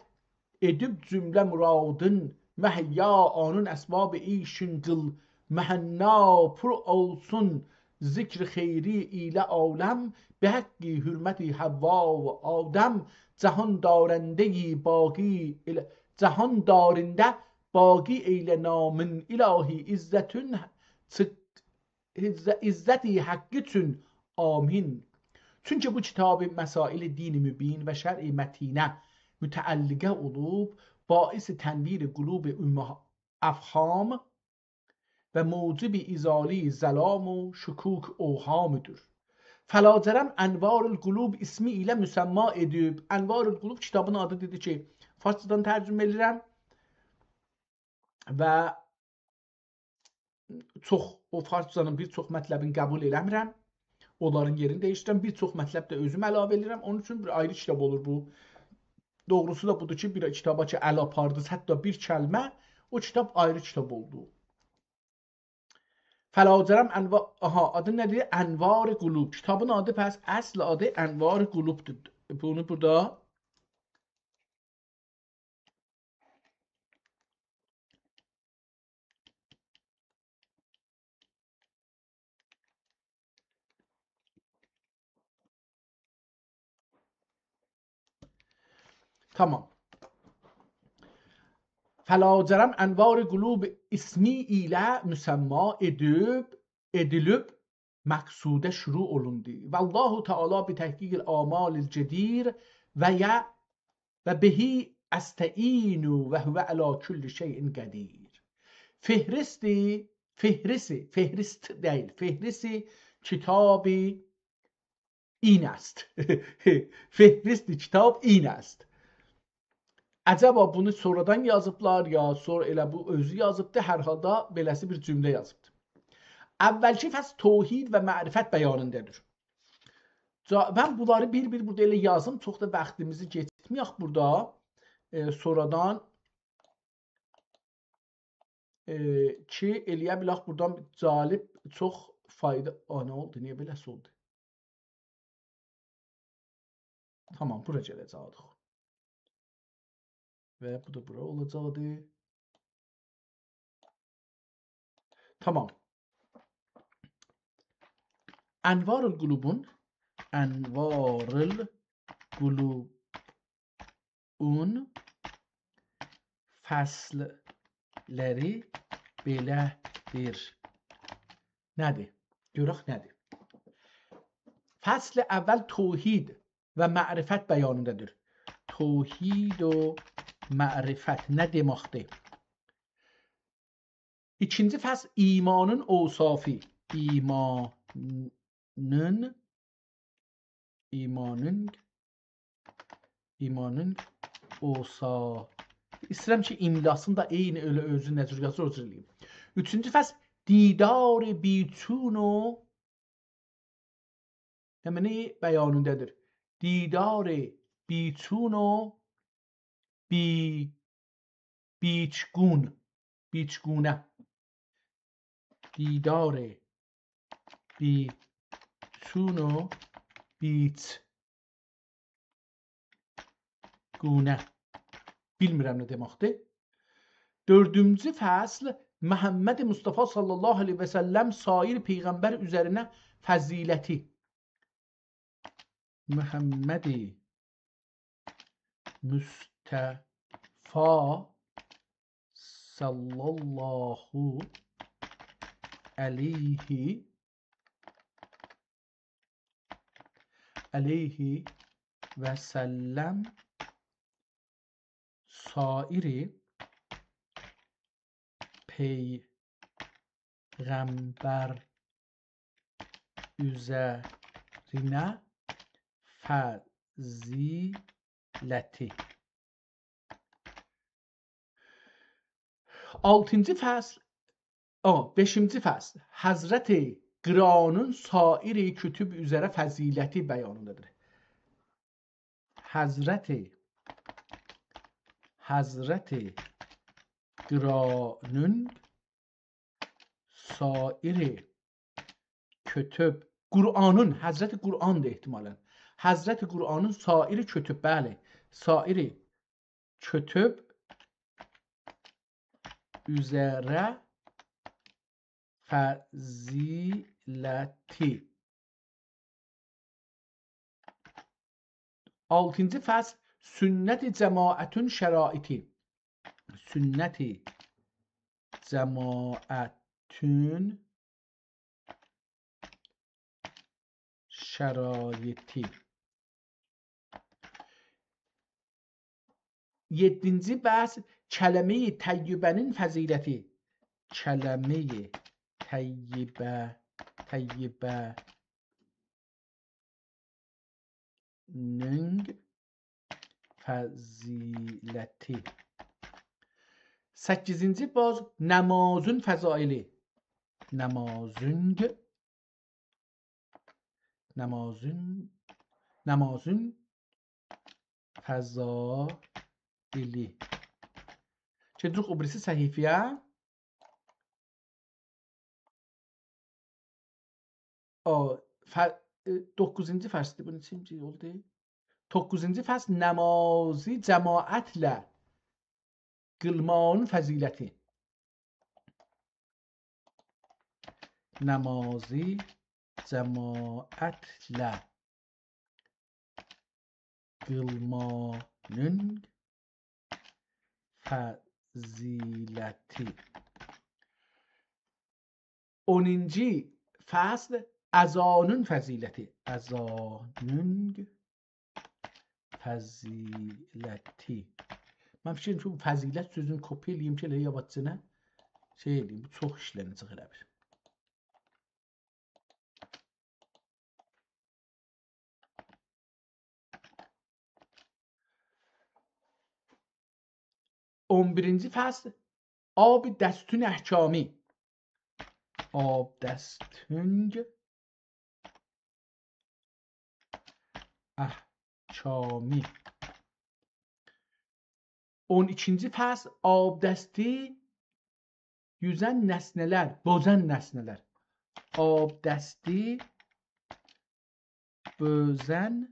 ائدیب جمله مرادین مهیا، آنین اسباب عیشین قیل مهنّا، پر اولسون ذکر خیری ایله عالم، به حق حرمت حوا و آدم، جهان دارندهٔ باقی ائله، جهان دارنده باقی ائیله نامین الهی، عزتون چیخ-، عز-، عزت حقی اوچون، آمین. چونکی بو کتاب مسائل دین مبین و شرع متینه متعلقه اولوب، باعث تنویر قلوب امه-، افهام و موجب ازالهٔ ظلام و شکوک اوهامدیر. فلاجرم انوار القلوب اسمی ایله مسمی ائدیب. انوار القلوب کتابین آدی، دئدی کی، فارسجادان ترجمه ائدیرم و چوخ، او فارسجانین بیر چوخ مطلبین قبول ائله‌میرم. اونلارین یئرینی دییشدیرم. بیر چوخ مطلب ده اؤزوم علاوه ائله‌ییرم. اونون اوچون بیر آیری کیتاب اولور بو. دوغروسو دا بودور کی، بیر کیتابا کی ال آپاردینیز، حتی بیر کلمه، او کیتاب آیری کیتاب اولدو. فلاجرم انوا-، آها، آدی نه‌دیر؟ انوار قلوب. کیتابین آدی، پس اصل آدی انوار قلوبدور. بونو بورادا تامام. فلاجرم انوار قلوب اسمی ایله مسمی ائدیب، ائدیلیب، مقصوده شروع اولوندو. والله تعالی بتحقیق الاعمال الجدیر و ی-، و به أستعین و هو علی کل شیء قدیر. فهرست، فهرست، فهرست دئییل، فهرست کتاب این است. فهرست کتاب این است. عجبا بونو سونرادان یازیبلار، یا سونرا ائله بو اؤزو یازیبدی، هر حالدا بئله‌سی بیر جمله یازیبدی. اولکی فصل توحید و معرفت بیانیندادیر. جا-، من بونلاری بیر-بیر بورادا ائله یازیم، چوخ دا واختیمیزی کئچیرتمه‌یک بورادا. ائ، سونرادان، ائ، کی، ائلیه بیلک بورادان جالب، چوخ فایدا. آ، نه اولدو؟ نییه بئله‌سی اولدو؟ تامام، بورا گله‌جکدیک. و بو دا بورا اولاجاقدی. تامام. انوارالقلوبون، انوارالقلوبون فصل‌لری بئله‌دیر. نه‌دیر؟ گؤرک نه‌دیر؟ فصل اول توحید و معرفت بیانیندادیر. توحید و معرفت نه دئمکدیر؟ ایکینجی فصل ایمانین اوصافی. ایمانین، ایمانین، ایمانین اوصا-، ایسته‌ییرم کی، املاسینی دا عینی ائله اؤزو نه جور یازیر، او جور ائله‌ییم. اوچونجو فصل دیدار بیچون و، یعنی بیانیندادیر. دیدار بیچون و بی-، بیچگون، بیچگونه. دیدار بیچون و بیچگونه. بیلمیرم نه دئمکدیر. دؤردونجو فصل، محمد مصطفی صلی الله علیه و سلم سایر پیغمبر اوزرینه فضیلتی. محمد مصطفی صلی الله علیه، علیه و سلم سایر پیغمبر اوزرینه فضیلتی. آلتینجی فصل، آ، بئشینجی فصل. حضرت قرآنین سایر کتب اوزره فضیلتی بیانیندادیر. حضرت، حضرت قرآنین سایر کتب، قرآنین، حضرت قرآندیر احتمالاً. حضرت قرآنین سایر کتب، بلی، سایر کتب اوزره فضیلتی. آلتینجی فصل، سنت جماعتون شرایطی. سنت جماعتون شرایطی. یئددینجی بحث، کلمه‌ی طیبه‌نین فضیلتی. کلمه‌ی طیبه، طیبه‌نین فضیلتی. سککیزینجی بحث، نمازین فضایلی. نمازین، نمازین، نمازین فضایلی. گئدیریک او بیریسی صفحه‌یه. او، ف-، ائ، دوققوزونجو فصلدیر. بو نئچه‌نجی اولدو؟ دوققوزونجو فصل، نمازی جماعتله قیلماغین فضیلتی. نمازی جماعتله قیلماغین فضیلتی. اونونجو فصل، اذانین فضیلتی. اذانین فضیلتی. من فیکیر ائدیرم کی، بو فضیلت سؤزونو کپی ائله‌ییم کی، ائله یاواشجانا شئی ائله‌ییم، بو چوخ ایشلنه‌جک ائله بیل. اون بیرینجی فصل، آبدستون احکامی. آبدستون احکامی. اون ایکینجی فصل، آبدستی یوزن نسنه‌لر، بوزن نسنه‌لر. آبدستی بوزن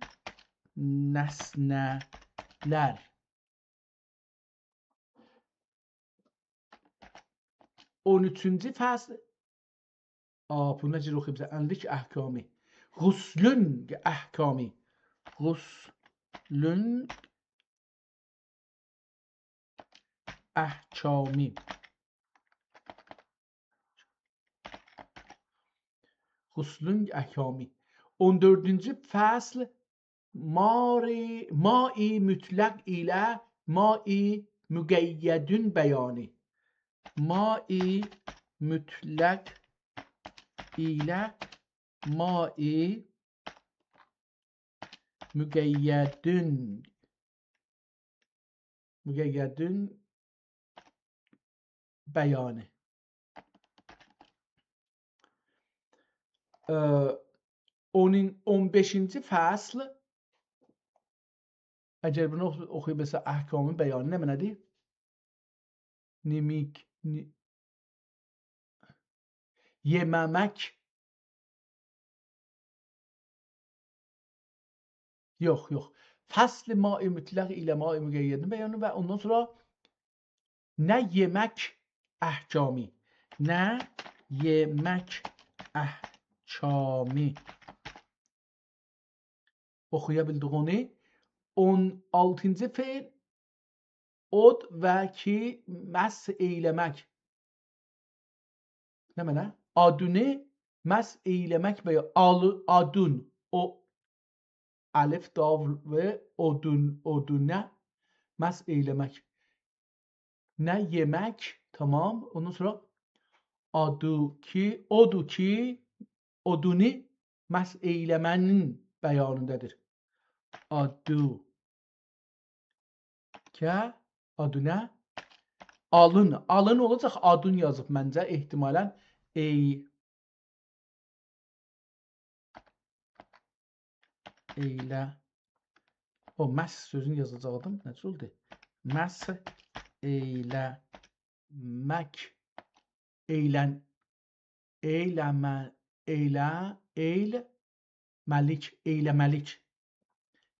نسنه‌لر. اون اوچونجو فصل. آ، بو نه جور اوخویوب بیزه؟ انلیک احکامی. غسلون احکامی. غسلون احکامی. غسلون احکامی. اون دؤردونجو فصل، ماری، ماء مطلق ایله ماء مقیدون بیانی. ماء مطلق ایله ماء مقیدون، مقیدون بیانی. اه، اونون، اون بئشینجی فصل، اگر بونو اوخو-، اوخویوب بیلسه، احکامی بیانی نمنه‌دیر؟ نیمیک، نی-، یئمه‌مک. یوخ، یوخ. فصل ماء مطلق ایله ماء مقیدون بیانی و اوندان سونرا نه یئمک احکامی، نه یئمک احکامی. اوخویا بیلدیک اونو. اون آلتینجی فعل، اود و کی مسح ائیله‌مک. نمنه؟ آدونی مسح ائیله‌مک و یا آل-، آدون، او الف، دال و اودون، اودونه مسح ائیله‌مک. نه یئمک، تامام. اوندان سونرا آدو کی، اودو کی، اودونی مسح ائیله‌مه‌نین بیانیندادیر. آدو که، آدونه، آلین. آلین اولاجاق، آدون یازیب منجه، احتمالاً. ای، ائیله. او مسح سؤزونو یازاجاقدیم. نه اولدو؟ مسح ائیله‌مک. ائیلن-، ائیله‌مه-، ائیله-، ائیله‌مه‌لیک، ائیله‌مه‌لیک.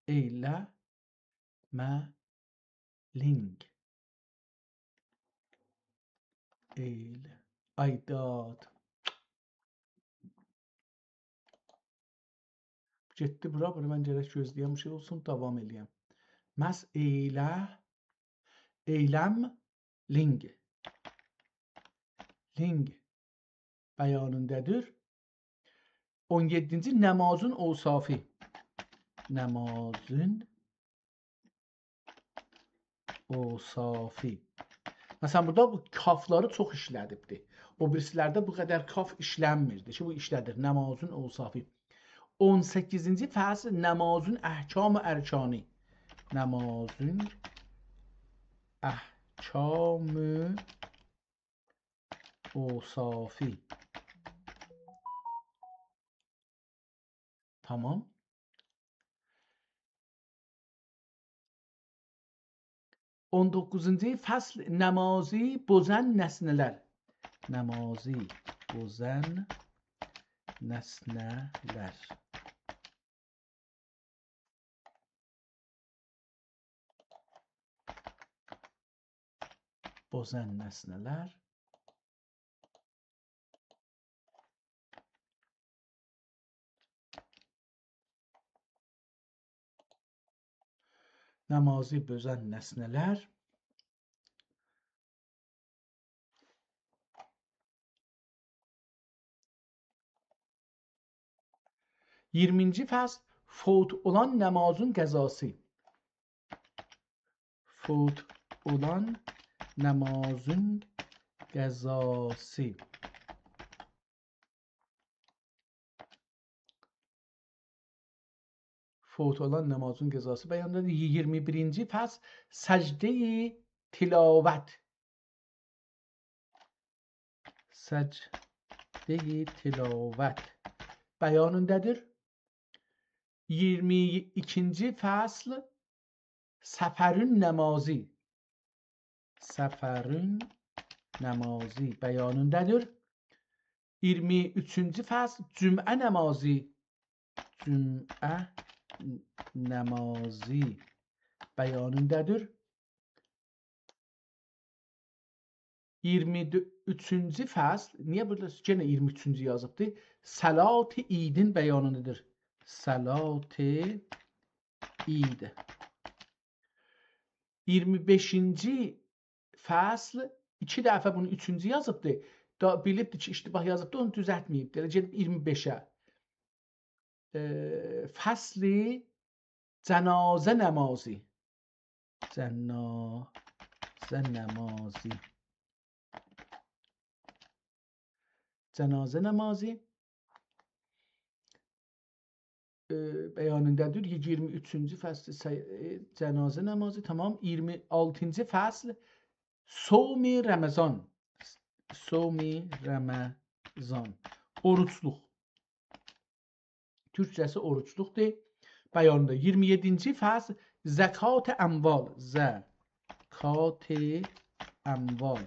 ائیله‌مه‌لینگ. ائیله-، آی داد. گئتدی بورا، بونو من گرک گؤزله‌یم، بیر شئی اولسون، داوام ائله‌یم. مسح ائیله-، ائیله‌مه‌لینگ. لینگ بیانیندادیر. اون یئددینجی، نمازون اوصافی. نمازون اوصافی. مثلاً، بورادا بو کافلاری چوخ ایشله‌دیبدی. او بیریسی‌لرده بو قدر کاف ایشلنمیردی کی، بو ایشله‌دیر. نمازون اوصافی. اون سککیزینجی فصل، نمازون احکام و ارکانی. نمازون احکام اوصافی. تامام. اون دوققوزونجو فصل، نمازی بوزان نسنه‌لر. نمازی بوزان نسنه‌لر. بوزان نسنه‌لر. نمازی بوزان نسنه‌لر. اییرمینجی فصل، فوت اولان نمازین قضاسی. فوت اولان نمازین قضاسی. فوت اولان نمازین قضاسی بیانیندادیر. ایگیرمی بیرینجی فصل، سجده‌ی تلاوت. سجده‌ی تلاوت بیانیندادیر. ایگیرمی ایکینجی فصل، سفرین نمازی. سفرین نمازی بیانیندادیر. ایگیرمی اوچونجو فصل، جمعه نمازی. جمعه نمازی بیانیندادیر. ایگیرمی اوچونجو فصل، نییه بورادا یئنه ایگیرمی اوچونجو یازیبدی؟ صلات عیدین بیانیندادیر. صلات عید. ایگیرمی بئشینجی فصل، ایکی دفعه بونو اوچونجو یازیبدی. دا بیلیبدی کی، اشتباه یازیبدی، اونو دوزلتمه‌ییبدی. ائله گئدیب ایگیرمی بئشه. ائ، فصل جنازه نمازی. جنازه نمازی. جنازه نمازی، ائ، بیانیندادیر. ایگیرمی اوچونجو فصل سی-، ائ، جنازه نمازی، تامام. ایگیرمی آلتینجی فصل، صوم رمضان. صوم رمضان. اوروجلوق. تورکجه‌سی اوروجلوقدور. بیانیندا ایگیرمی یئددینجی فصل، زکات اموال. زکات اموال.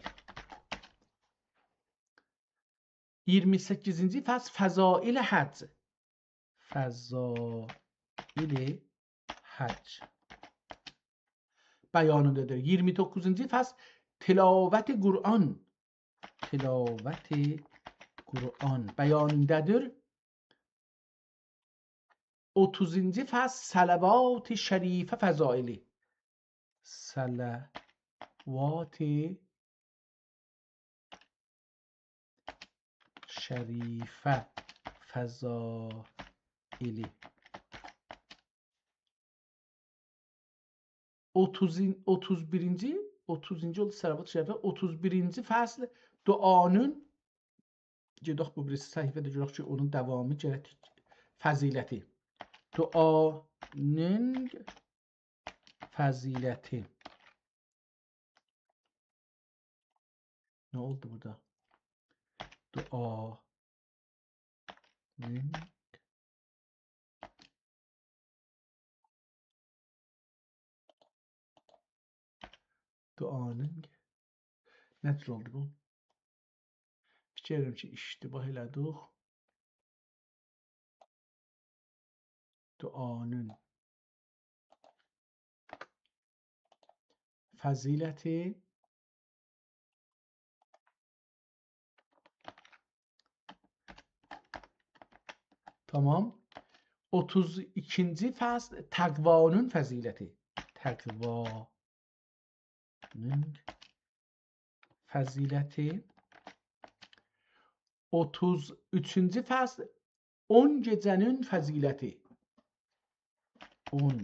ایگیرمی سککیزینجی فصل، فضائل حج. فضائل حج بیانیندادیر. ایگیرمی دوققوزونجو فصل، تلاوت قرآن. تلاوت قرآن بیانیندادیر. اوتوزونجو فصل، صلوات شریفه فضائلی. صلوات شریفه فضائلی. اوتوز، اوتوز بیرینجی، اوتوزونجو اولدو صلوات شریفه، اوتوز بیرینجی فصل، دعانین، گئدک بو بیریسی صفحه‌ده گؤرک کی، اونون داوامی گرک، فضیلتی. دعانین فضیلتی. نه اولدو بورادا؟ دعا. دعانین. نه جور اولدو بو؟ فیکیر ائدیرم کی، اشتباه ائله‌دیک. دعانین فضیلتی. تامام. اوتوز ایکینجی فصل، تقوانین فضیلتی. تقوانین فضیلتی. اوتوز اوچونجو فصل، اون گئجه‌نین فضیلتی. اون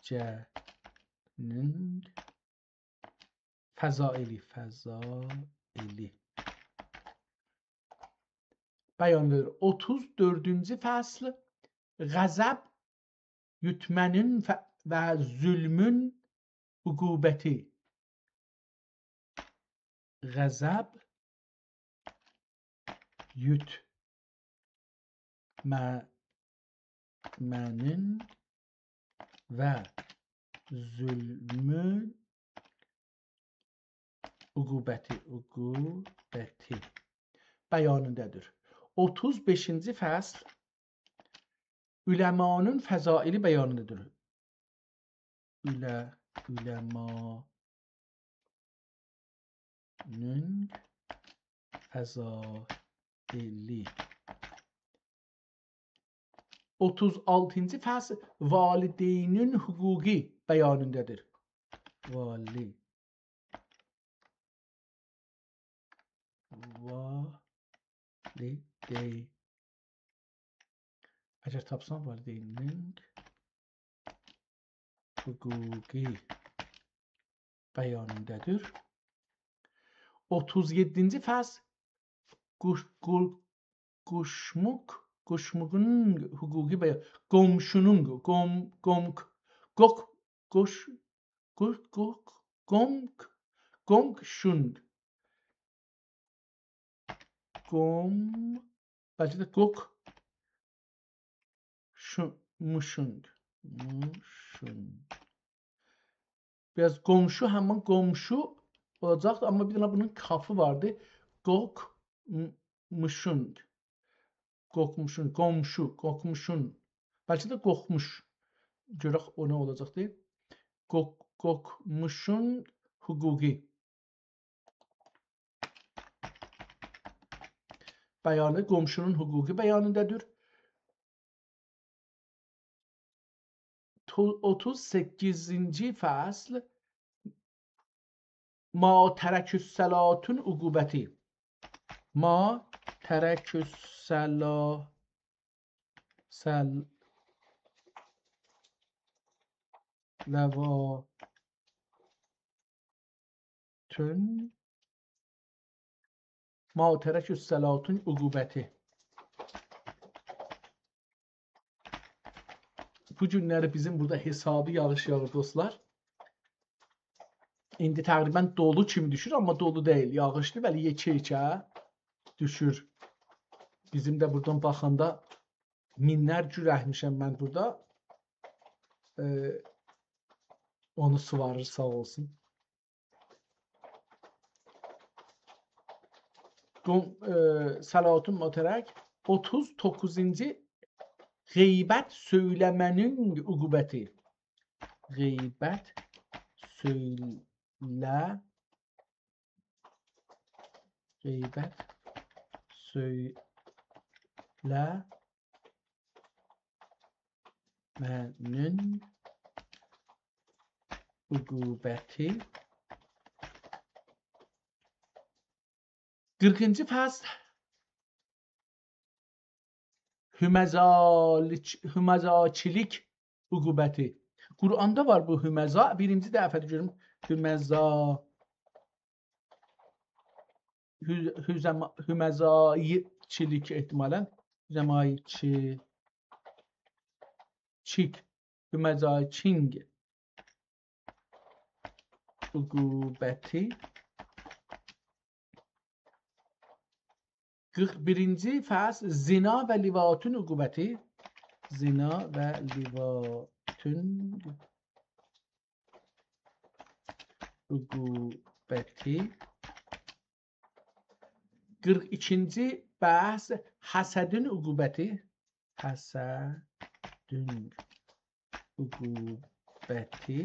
گئجه‌نین فضائلی، فضائلی بیانیندادیر. اوتوز دؤردونجو فصل، غضب یوتمه‌نین ف-، و ظلمون عقوبتی. غضب یوتمه‌نین و ظلمون عقوبتی، عقوبتی بیانیندادیر. اوتوز بئشینجی فصل، علمانین فضائلی بیانیندادیر. عله-، علمانین فضائلی. اوتوز آلتینجی فصل، والدینین حقوقو بیانیندادیر. والی-، والدین. اگر تاپسام، والدینین حقوقو. بیانینده‌دیر. اوتوز یئددینجی فصل قوش-، قول-، قوشموق، قوشموقون حقوقی بیان-، قومشونون، قوم-، قومک، قوق، قوش-، قوش-، قوق، قومک، قومشون. قوم، بلکه ده قوق، شون-، موشونگ. موشونگ. بیر آز قومشو، همین قومشو اولاجاقدی، آمما بیر دنه بونون کافی واردی. قوق، م-، موشونگ. قوقموشون، قومشو، قوقموشون. بلکه ده قوقموش. گؤرک او نه اولاجاقدی. قوق-، قوقموشون حقوقی. بیانی، قومشونون حقوقی بیانینده‌دیر. تو-، اوتوز سککیزینجی فصل ما ترک الصلواتون عقوبتی. ما ترک الصلا-، صل-، لوا-، تون. ما ترک الصلواتون عقوبتی. بو گونلری بیزیم بورادا حسابی یاغیش یاغیر، دوستلار. ایندی تقریباً دولو کیمی دوشور، آمما دولو دئییل، یاغیشدیر، بلی، یئکه-یئکه دوشور. بیزیم ده بورادان باخاندا مینلر گول اکمیشم من بورادا. ائ، اونو سوواریر، ساغ اولسون. قوم-، ائ، صلواتون ما ترک، اوتوز دوققوزونجو، غیبت سؤیله‌مه‌نین عقوبتی. غیبت سؤیله-، غیبت سؤیله‌مه‌نین عقوبتی. قیرخینجی فصل. همزالیک-، همزاچیلیک عقوبتی. قرآندا وار بو همزا. بیرینجی دفعه‌دیر گؤروم. همزا-، هو-، هوزما-، همزاچیلیک احتمالاً. همزاچی-، چیک. همزاچینگ عقوبتی. قیرخ بیرینجی فصل، زنا و لواطون عقوبتی. زنا و لواطون عقوبتی. قیرخ ایکینجی بحث، حسدون عقوبتی. حسدون عقوبتی.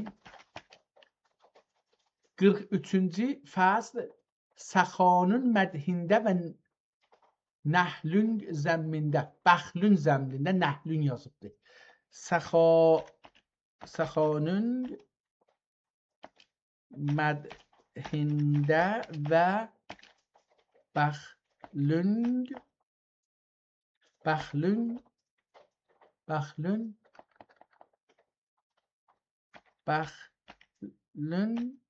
قیرخ اوچونجو فصل، سخانون مدحینده و نهلون ذمینده. بخلون ذمینده، نهلون یازیبدیر. سخا-، سخانون مدحینده و بخلون، بخلون، بخلون، بخلون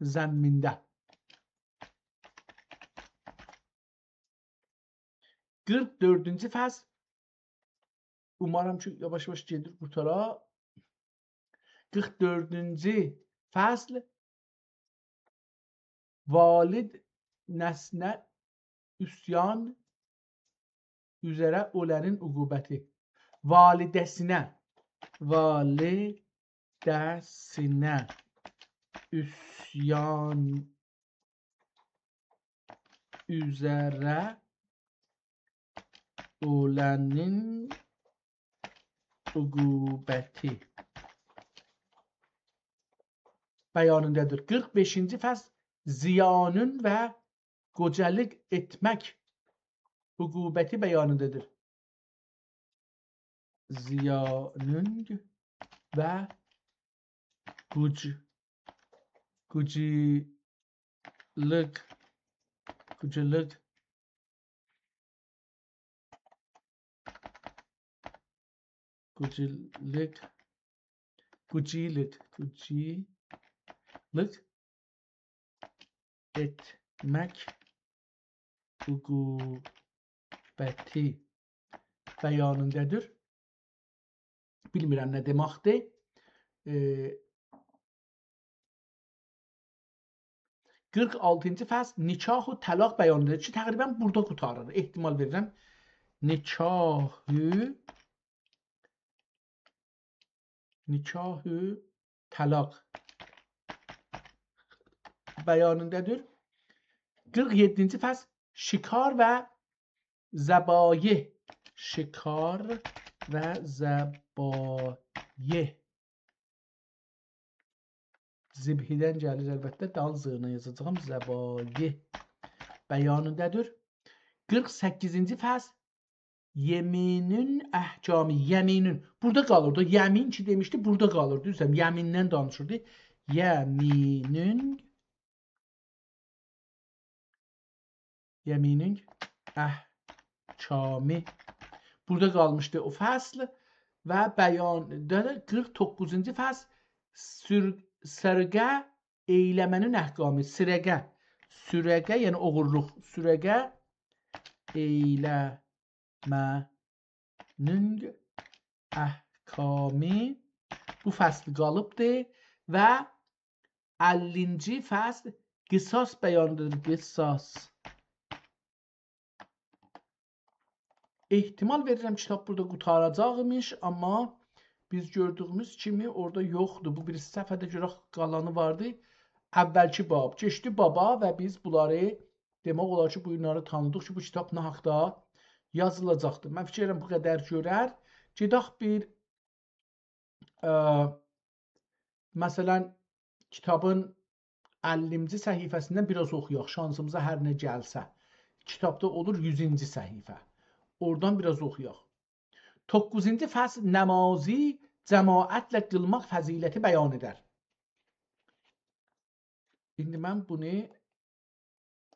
ذمینده. قیرخ دؤردونجو فصل. اومارام کی، یاواش-یاواش گئدیر قورتارا. قیرخ دؤردونجو فصل. والد نسلینه عصیان اوزره اولنین عقوبتی. والده‌سینه، والده‌سینه عصیان اوزره اولنین عقوبتی بیانیندادیر. قیرخ بئشینجی فصل، زیانین و قوجالیق ائتمک عقوبتی بیانیندادیر. زیانین و قوج-، قوجالیق، قوجالیق، قوجالیق، قوجالیق، قوجی-، ایتمک عقوبتی بیانیندادیر. بیلمیرم نه دئمکدیر. ائ، قیرخ آلتینجی فصل نکاح و طلاق بیانیندادیر کی، تقریباً بورادا قوتاریر. احتمال وئریرم. نکاح، نکاح و طلاق بیانیندادیر. قیرخ یئددینجی فصل شکار و ذبایح. شکار و ذبایح. ذبحیدن گلیر، البته، دال ذینی یازاجاغام. ذبایح بیانیندادیر. قیرخ سککیزینجی فصل یمینین احکامی. یمینین. بورادا قالیر دا. یمین کی دئمیشدی، بورادا قالیر. دوزدور، یمیندن دانیشیردی. یمینین، یمینین احکامی. بورادا قالمیشدی او فصل و بیان، دا، دا قیرخ دوققوزونجو فصل سر-، سرقه ائیله‌مه‌نین احکامی. سرقه. سرقه، یعنی اوغورلوق. سرقه ائیله‌مه‌نین احکامی. بو فصل قالیبدی و اللینجی فصل قصاص بیانیندادیر. قصاص. احتمال وئریرم، کیتاب بورادا قوتاراجاق ایمیش، آمما بیز گؤردویوموز کیمی اورادا یوخدور. بو بیریسی صفحه‌ده گؤرک قالانی واردی. اولکی باب. کئچدی بابا و بیز بونلاری، دئمک اولار کی، بونلاری تانیدیق کی، بو کیتاب نه حاقدا یازیلاجاقدیر. من فیکیر ائدیرم، بو قدر گؤرر. گئدک بیر، ا، مثلاً، کیتابین اللینجی صفحه‌سیندن بیر آز اوخویاق، شانسیمیزا هر نه گلسه. کیتابدا اولور یوزونجو صفحه. اورادان بیر آز اوخویاق. دوققوزونجو فصل نمازی جماعتله قیلماق فضیلتی بیان ائدر. ایندی من بونو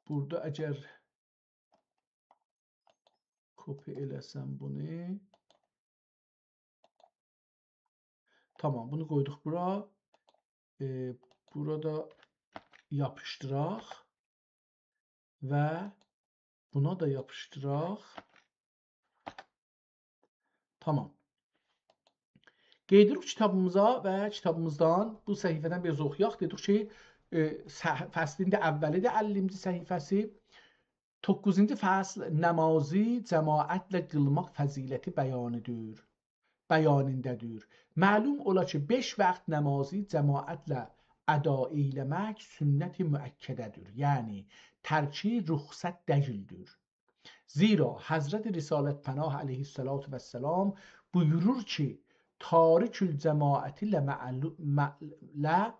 بورادا اگر کپی ائله‌سم بونو. تامام، بونو قویدوق بورا. ائ، بورا دا یاپیشدیراق و بونا دا یاپیشدیراق. تامام. قئییدیریک کیتابیمیزا و کیتابیمیزدان بو صفحه‌دن بیر آز اوخویاق. دئدیک کی، ائ، صح-، فصلین ده اوّلی‌دیر، اللینجی صفحه‌سی. دوققوزونجو فصل، نمازی جماعتله قیلماق فضیلتی بیانیدیر، بیانیندادیر. معلوم اولا کی، بئش وقت نمازی جماعتله ادا ائیله‌مک سنت مؤکده‌دیر. یعنی، ترکی رخصت دئییلدیر. زیرا حضرت رسالت‌پناه علیه‌الصلاة والسلام بویورور کی، «تارک الجماعة لمعلو-، مع-، ل-،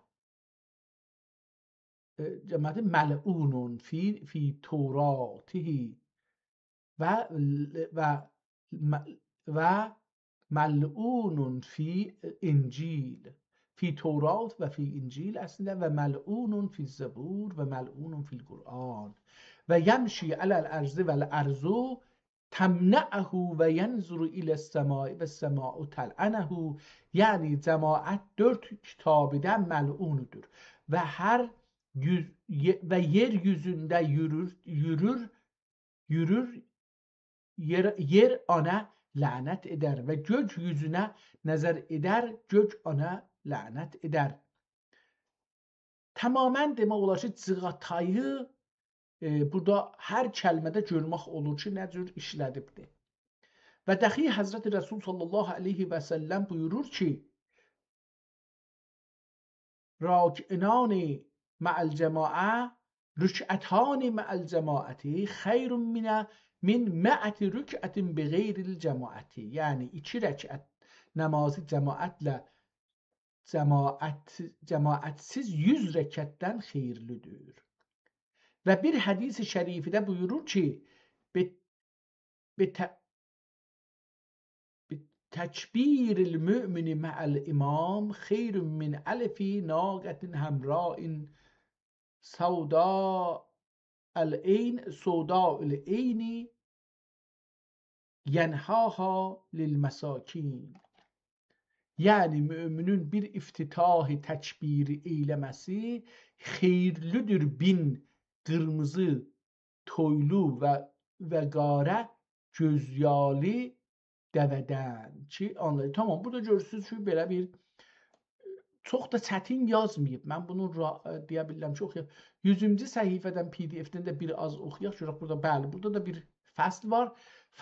ائ، جماعت ملعون فی، فی توراته و، و، و ملعون فی انجیل.» فی تورات و فی انجیل اصلینده، «و ملعون فی الزبور و ملعون فی القرآن و یمشی علی الارض و الارض تمنعه و ینظر الی السماء و السماء تلعنه.» یعنی جماعت دؤرد کتابیده ملعوندور و هر یوز-، یئ-، و یئر یوزونده یورور، یورور، یورور، یئر، یئر آنا لعنت ائدر و گؤک یوزونه نظر ائدر، گؤک آنا لعنت ائدر. تماماً دئمک اولار کی، جیغاتایی، ائ، بورادا هر کلمه‌ده گؤرمک اولور کی، نه جور ایشله‌دیبدیر. و دخی حضرت رسول صلی الله علیه و سلم بویورور کی، «راکعتان مع الجماعة، رکعتان مع الجماعة خیر من، من مائة رکعة بغیر الجماعة.» یعنی، ایکی رکعت نمازی جماعتله، جماعت، جماعتسیز یوز رکعتدن خیرلیدیر. و بیر حدیث شریفده بویورور کی، «به، به ت-، به تکبیر المؤمن مع الامام خیر من الف ناقة حمراء سوداء العین، سوداء العین ینحاها للمساکین.» یعنی مؤمنون بیر افتتاح تکبیری ائیله‌مه‌سی خئییرلی‌دیر مین قیرمیزی تویلو و، و قاره گؤز یالی دوه‌دن کی، آنلاییر. تامام، بورادا گؤرورسونوز کی، بئله بیر چوخ دا چتین یازماییب. من بونو را-، دئیه بیلرم کی، اوخویام. یوزونجو صفحه‌دن، پی دی اف‌دن ده بیر آز اوخویاق، گؤرک بورادا، بلی، بورادا دا بیر فصل وار.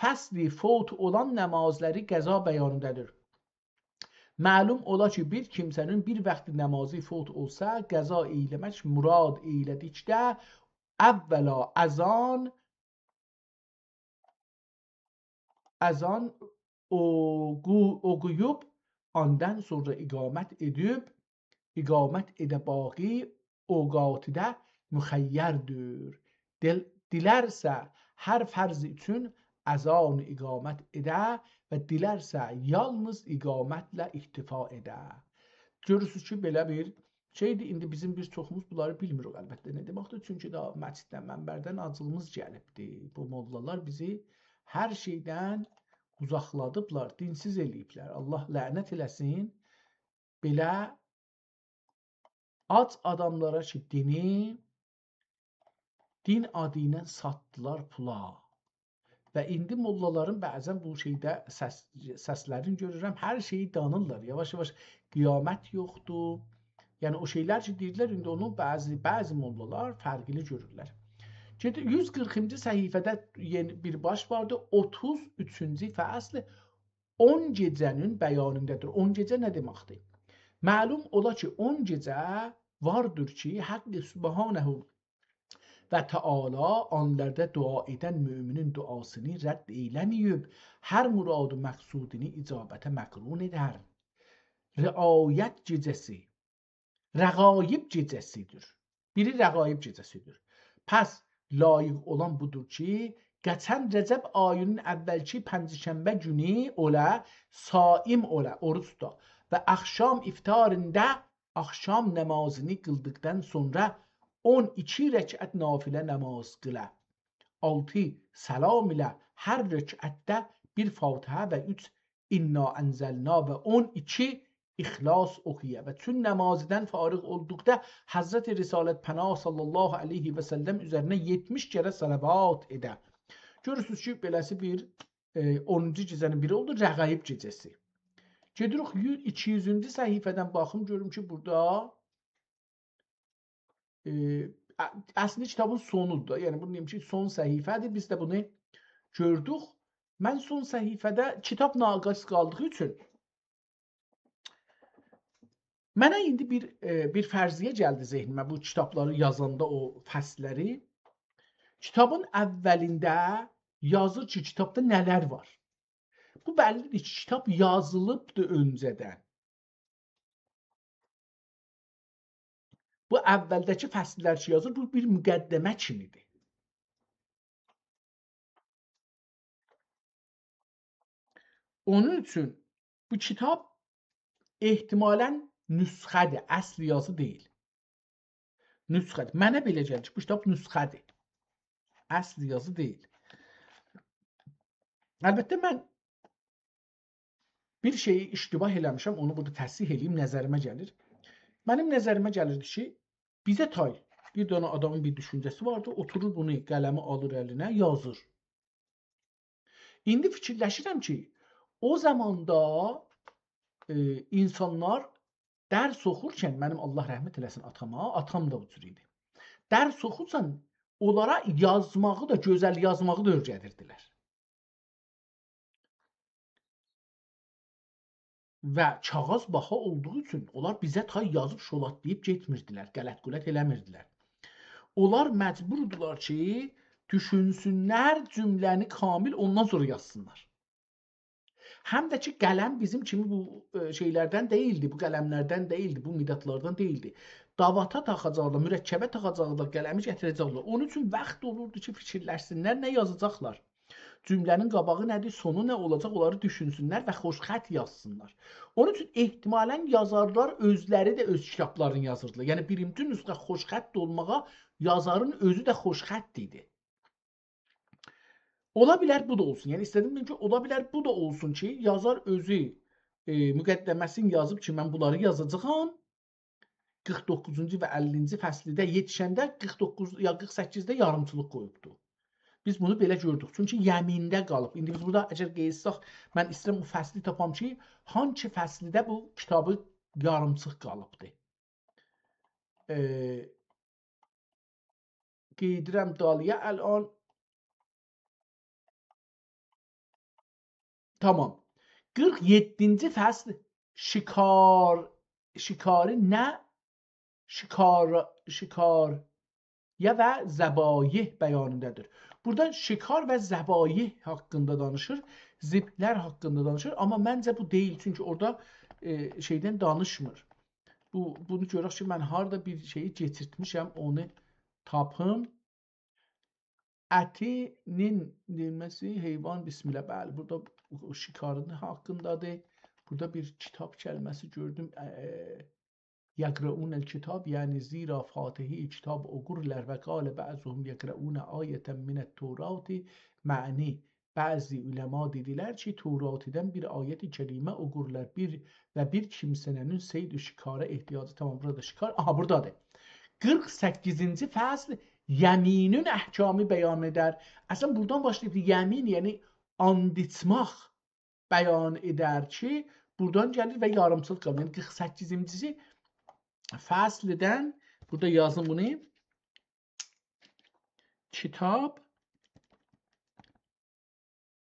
فصلی فوت اولان نمازلاری قضا بیانیندادیر. معلوم اولا کی، بیر کیمسه‌نین بیر وقت نمازی فوت اولسا، قضا ائیله‌مک مراد ائیله‌دیکده اولا اذان، اذان اوقو-، اوقویوب، آندان سونرا اقامت ائدیب، اقامت ائده باقی اوقاتیدا مخیّردیر. دیل-، دیلرسه هر فرض اوچون اذان اقامت ائده و دیلرسه یالنیز اقامتله اکتفا ائده. گؤرورسونوز کی، بئله بیر شئیدیر. ایندی بیزیم بیر چوخوموز بونلاری بیلمیریک، البته، نه دئمکدیر. چونکی داها مسجددن، منبردن آجیغیمیز گلیبدی. بو موللالار بیزی هر شئیدن اوزاقلادیبلار، دینسیز ائله‌ییبلر. الله لعنت ائله‌سین. بئله آج آداملارا کی، دینی، دین آدی ایله ساتدیلار پولا. و ایندی موللالارین بعضا بو شئیده سس-، سسلرینی گؤرورم، هر شئیی دانیرلار. یاواش-یاواش قیامت یوخدور. یعنی او شئیلر کی، دئییرلر، ایندی اونو بعضی، بعضی موللالار فرقلی گؤرورلر. گئدیر، یوز قیرخینجی صفحه‌ده یئنی بیر باش واردی، اوتوز اوچونجو فصل، اون گئجه‌نین بیانیندادیر. اون گئجه نه دئمکدیر؟ معلوم اولا کی، اون گئجه واردیر کی، حق سبحانه و تعالی آنلاردا دعا ائدن مؤمنین دعاسینی رد ائیله‌مه‌ییب، هر مراد و مقصودینی اجابته مقرون ائدر. رعایت گئجه‌سی، رغایب گئجه‌سیدیر. بیری رغایب گئجه‌سیدیر. پس لایق اولان بودور کی، کئچن رجب آیی‌نین اولکی پنجشنبه گونو اولا، صائم اولا، اوروج توتا و آخشام افطاریندا آخشام نمازینی قیلدیقدان سونرا اون ایکی رکعت نافله نماز قیلا. آلتی سلام ایله هر رکعتده بیر فاتحه و اوچ انا انزلنا و اون ایکی اخلاص اوخویا و چون نمازیدن فارغ اولدوقدا حضرت رسالت‌پناه صلی الله علیه و سلم اوزرینه یئتمیش کره صلوات ائده. گؤرورسونوز کی، بئله‌سی بیر، ائ، اونونجو گئجه‌نین بیری اولدو، رغایب گئجه‌سی. گئدیریک یو-، ایکی یوزونجو صفحه‌دن باخیم، گؤروم کی، بورادا، ائ، ا-، اصلینده کیتابین سونودور دا. یعنی، بونو دئییم کی، سون صفحه‌دیر. بیز ده بونو گؤردوک. من سون صفحه‌ده کیتاب ناقص قالدیغی اوچون منه ایندی بیر، ائ، بیر فرضیه گلدی ذهنیمه بو کیتابلاری یازاندا، او فصللری. کیتابین اولینده یازیر کی، کیتابدا نه‌لر وار. بو بللی‌دیر کی، کیتاب یازیلیبدی اؤنجه‌دن. بو اولده‌کی فصللر کی یازیر، بو بیر مقدمه کیمی‌دیر. اونون اوچون بو کیتاب احتمالاً نسخه‌دیر، اصل یازی دئییل. نسخه‌دیر. منه بئله گلیر کی، بو کیتاب نسخه‌دیر. اصل یازی دئییل. البته، من بیر شئیی اشتباه ائله‌میشم، اونو بورادا تصحیح ائله‌ییم، نظریمه گلیر. منیم نظریمه گلیردی کی، بیزه تای بیر دنه آدامین بیر دوشونجه‌سی واردی، اوتورور بونو، قلمی آلیر الینه، یازیر. ایندی فیکیرلشیرم کی، او زاماندا، ائ، اینسانلار درس اوخورکن، منیم الله رحمت ائله‌سین آتاما، آتام دا او جور ایدی. درس اوخورکن اونلارا یازماغی دا، گؤزل یازماغی دا اؤیره‌دیردیلر. و کاغیذ باها اولدوغو اوچون اونلار بیزه تای یازیب شولاتلاییب گئتمیردیلر، غلط-غولط ائله‌میردیلر. اونلار مجبوردولار کی، دوشونسونلر، جمله‌نی کامل اوندان سونرا یازسینلار. هم ده کی، قلم بیزیم کیمی بو، ائ، شئیلردن دئییلدی، بو قلملردن دئییلدی، بو مدادلاردان دئییلدی. داواتا تاخاجاقلار، مرکبه تاخاجاقلار، قلمی گتیره‌جکلر. اونون اوچون واخت اولوردو کی، فیکیرلشسینلر، نه یازاجاقلار. جمله‌نین قاباغی نه‌دیر، سونو نه اولاجاق، اونلاری دوشونسونلر و خوشخط یازسینلار. اونون اوچون احتمالاً یازارلار اؤزلری ده اؤز کیتابلارینی یازیردیلار. یعنی، بیرینجی نسخه خوشخط اولماغا یازارین اؤزو ده خوشخط ایدی. اولا بیلر بو دا اولسون. یعنی، ایسته‌دیم دئییم کی، اولا بیلر بو دا اولسون کی، یازار اؤزو ائ، مقدمه‌سینی یازیب کی، من بونلاری یازاجاغام. قیرخ دوققوزونجو و اللینجی فصلده یئتیشنده قیرخ دوققوز یا قیرخ سککیزده یاریمچیلیق قویوبدو. بیز بونو بئله گؤردوک. چونکی یمینده قالیب. ایندی بیز بورادا اگر قئییتسک، من ایسته‌ییرم او فصلی تاپام کی، هانسی فصلده بو کیتابی یاریمچیق قالیبدی. ائ، قئییدیرم دالییا الان. تامام. قیرخ یئددینجی فصل شکار، شکاری نه؟ شکار، شکار یا و ذبایح بیانینده‌دیر. بورادا شکار و ذبایح حاقیندا دانیشیر، ذبح‌لر حاقیندا دانیشیر، آمما منجه بو دئییل، چونکی اورادا، ائ، شئیدن دانیشمیر. بو، بونو گؤرک کی، من هاردا بیر شئیی کئچیرتمیشم، اونو تاپیم. اتینین دئییلمه‌سی حیوان، بسم الله. بلی، بورادا او شکارین حاقیندادیر. بورادا بیر کیتاب کلمه‌سی گؤردوم. ائ، یقرؤون الکتاب، یعنی زیرا فاتحهٔ کتاب اوقورلار و قال بعضهم یقرؤون آیة من التوراة، معنی بعضی علما دئدیلر کی، توراتدان بیر آیت کریمه اوقورلار، بیر و بیر کیمسه‌نین صید و شکاره احتیاجی. تامام، بورادا شکار، آها، بورادادیر. قیرخ سککیزینجی فصل یمینین احکامی بیان ائدر. اصلا، بورادان باشلاییب، یمین، یعنی آند ایچمک بیان ائدر کی، بورادان گلیر و یاریمچیلیق قالیر. یعنی قیرخ سککیزینجی فصلدن، بورادا یازین بونو. کیتاب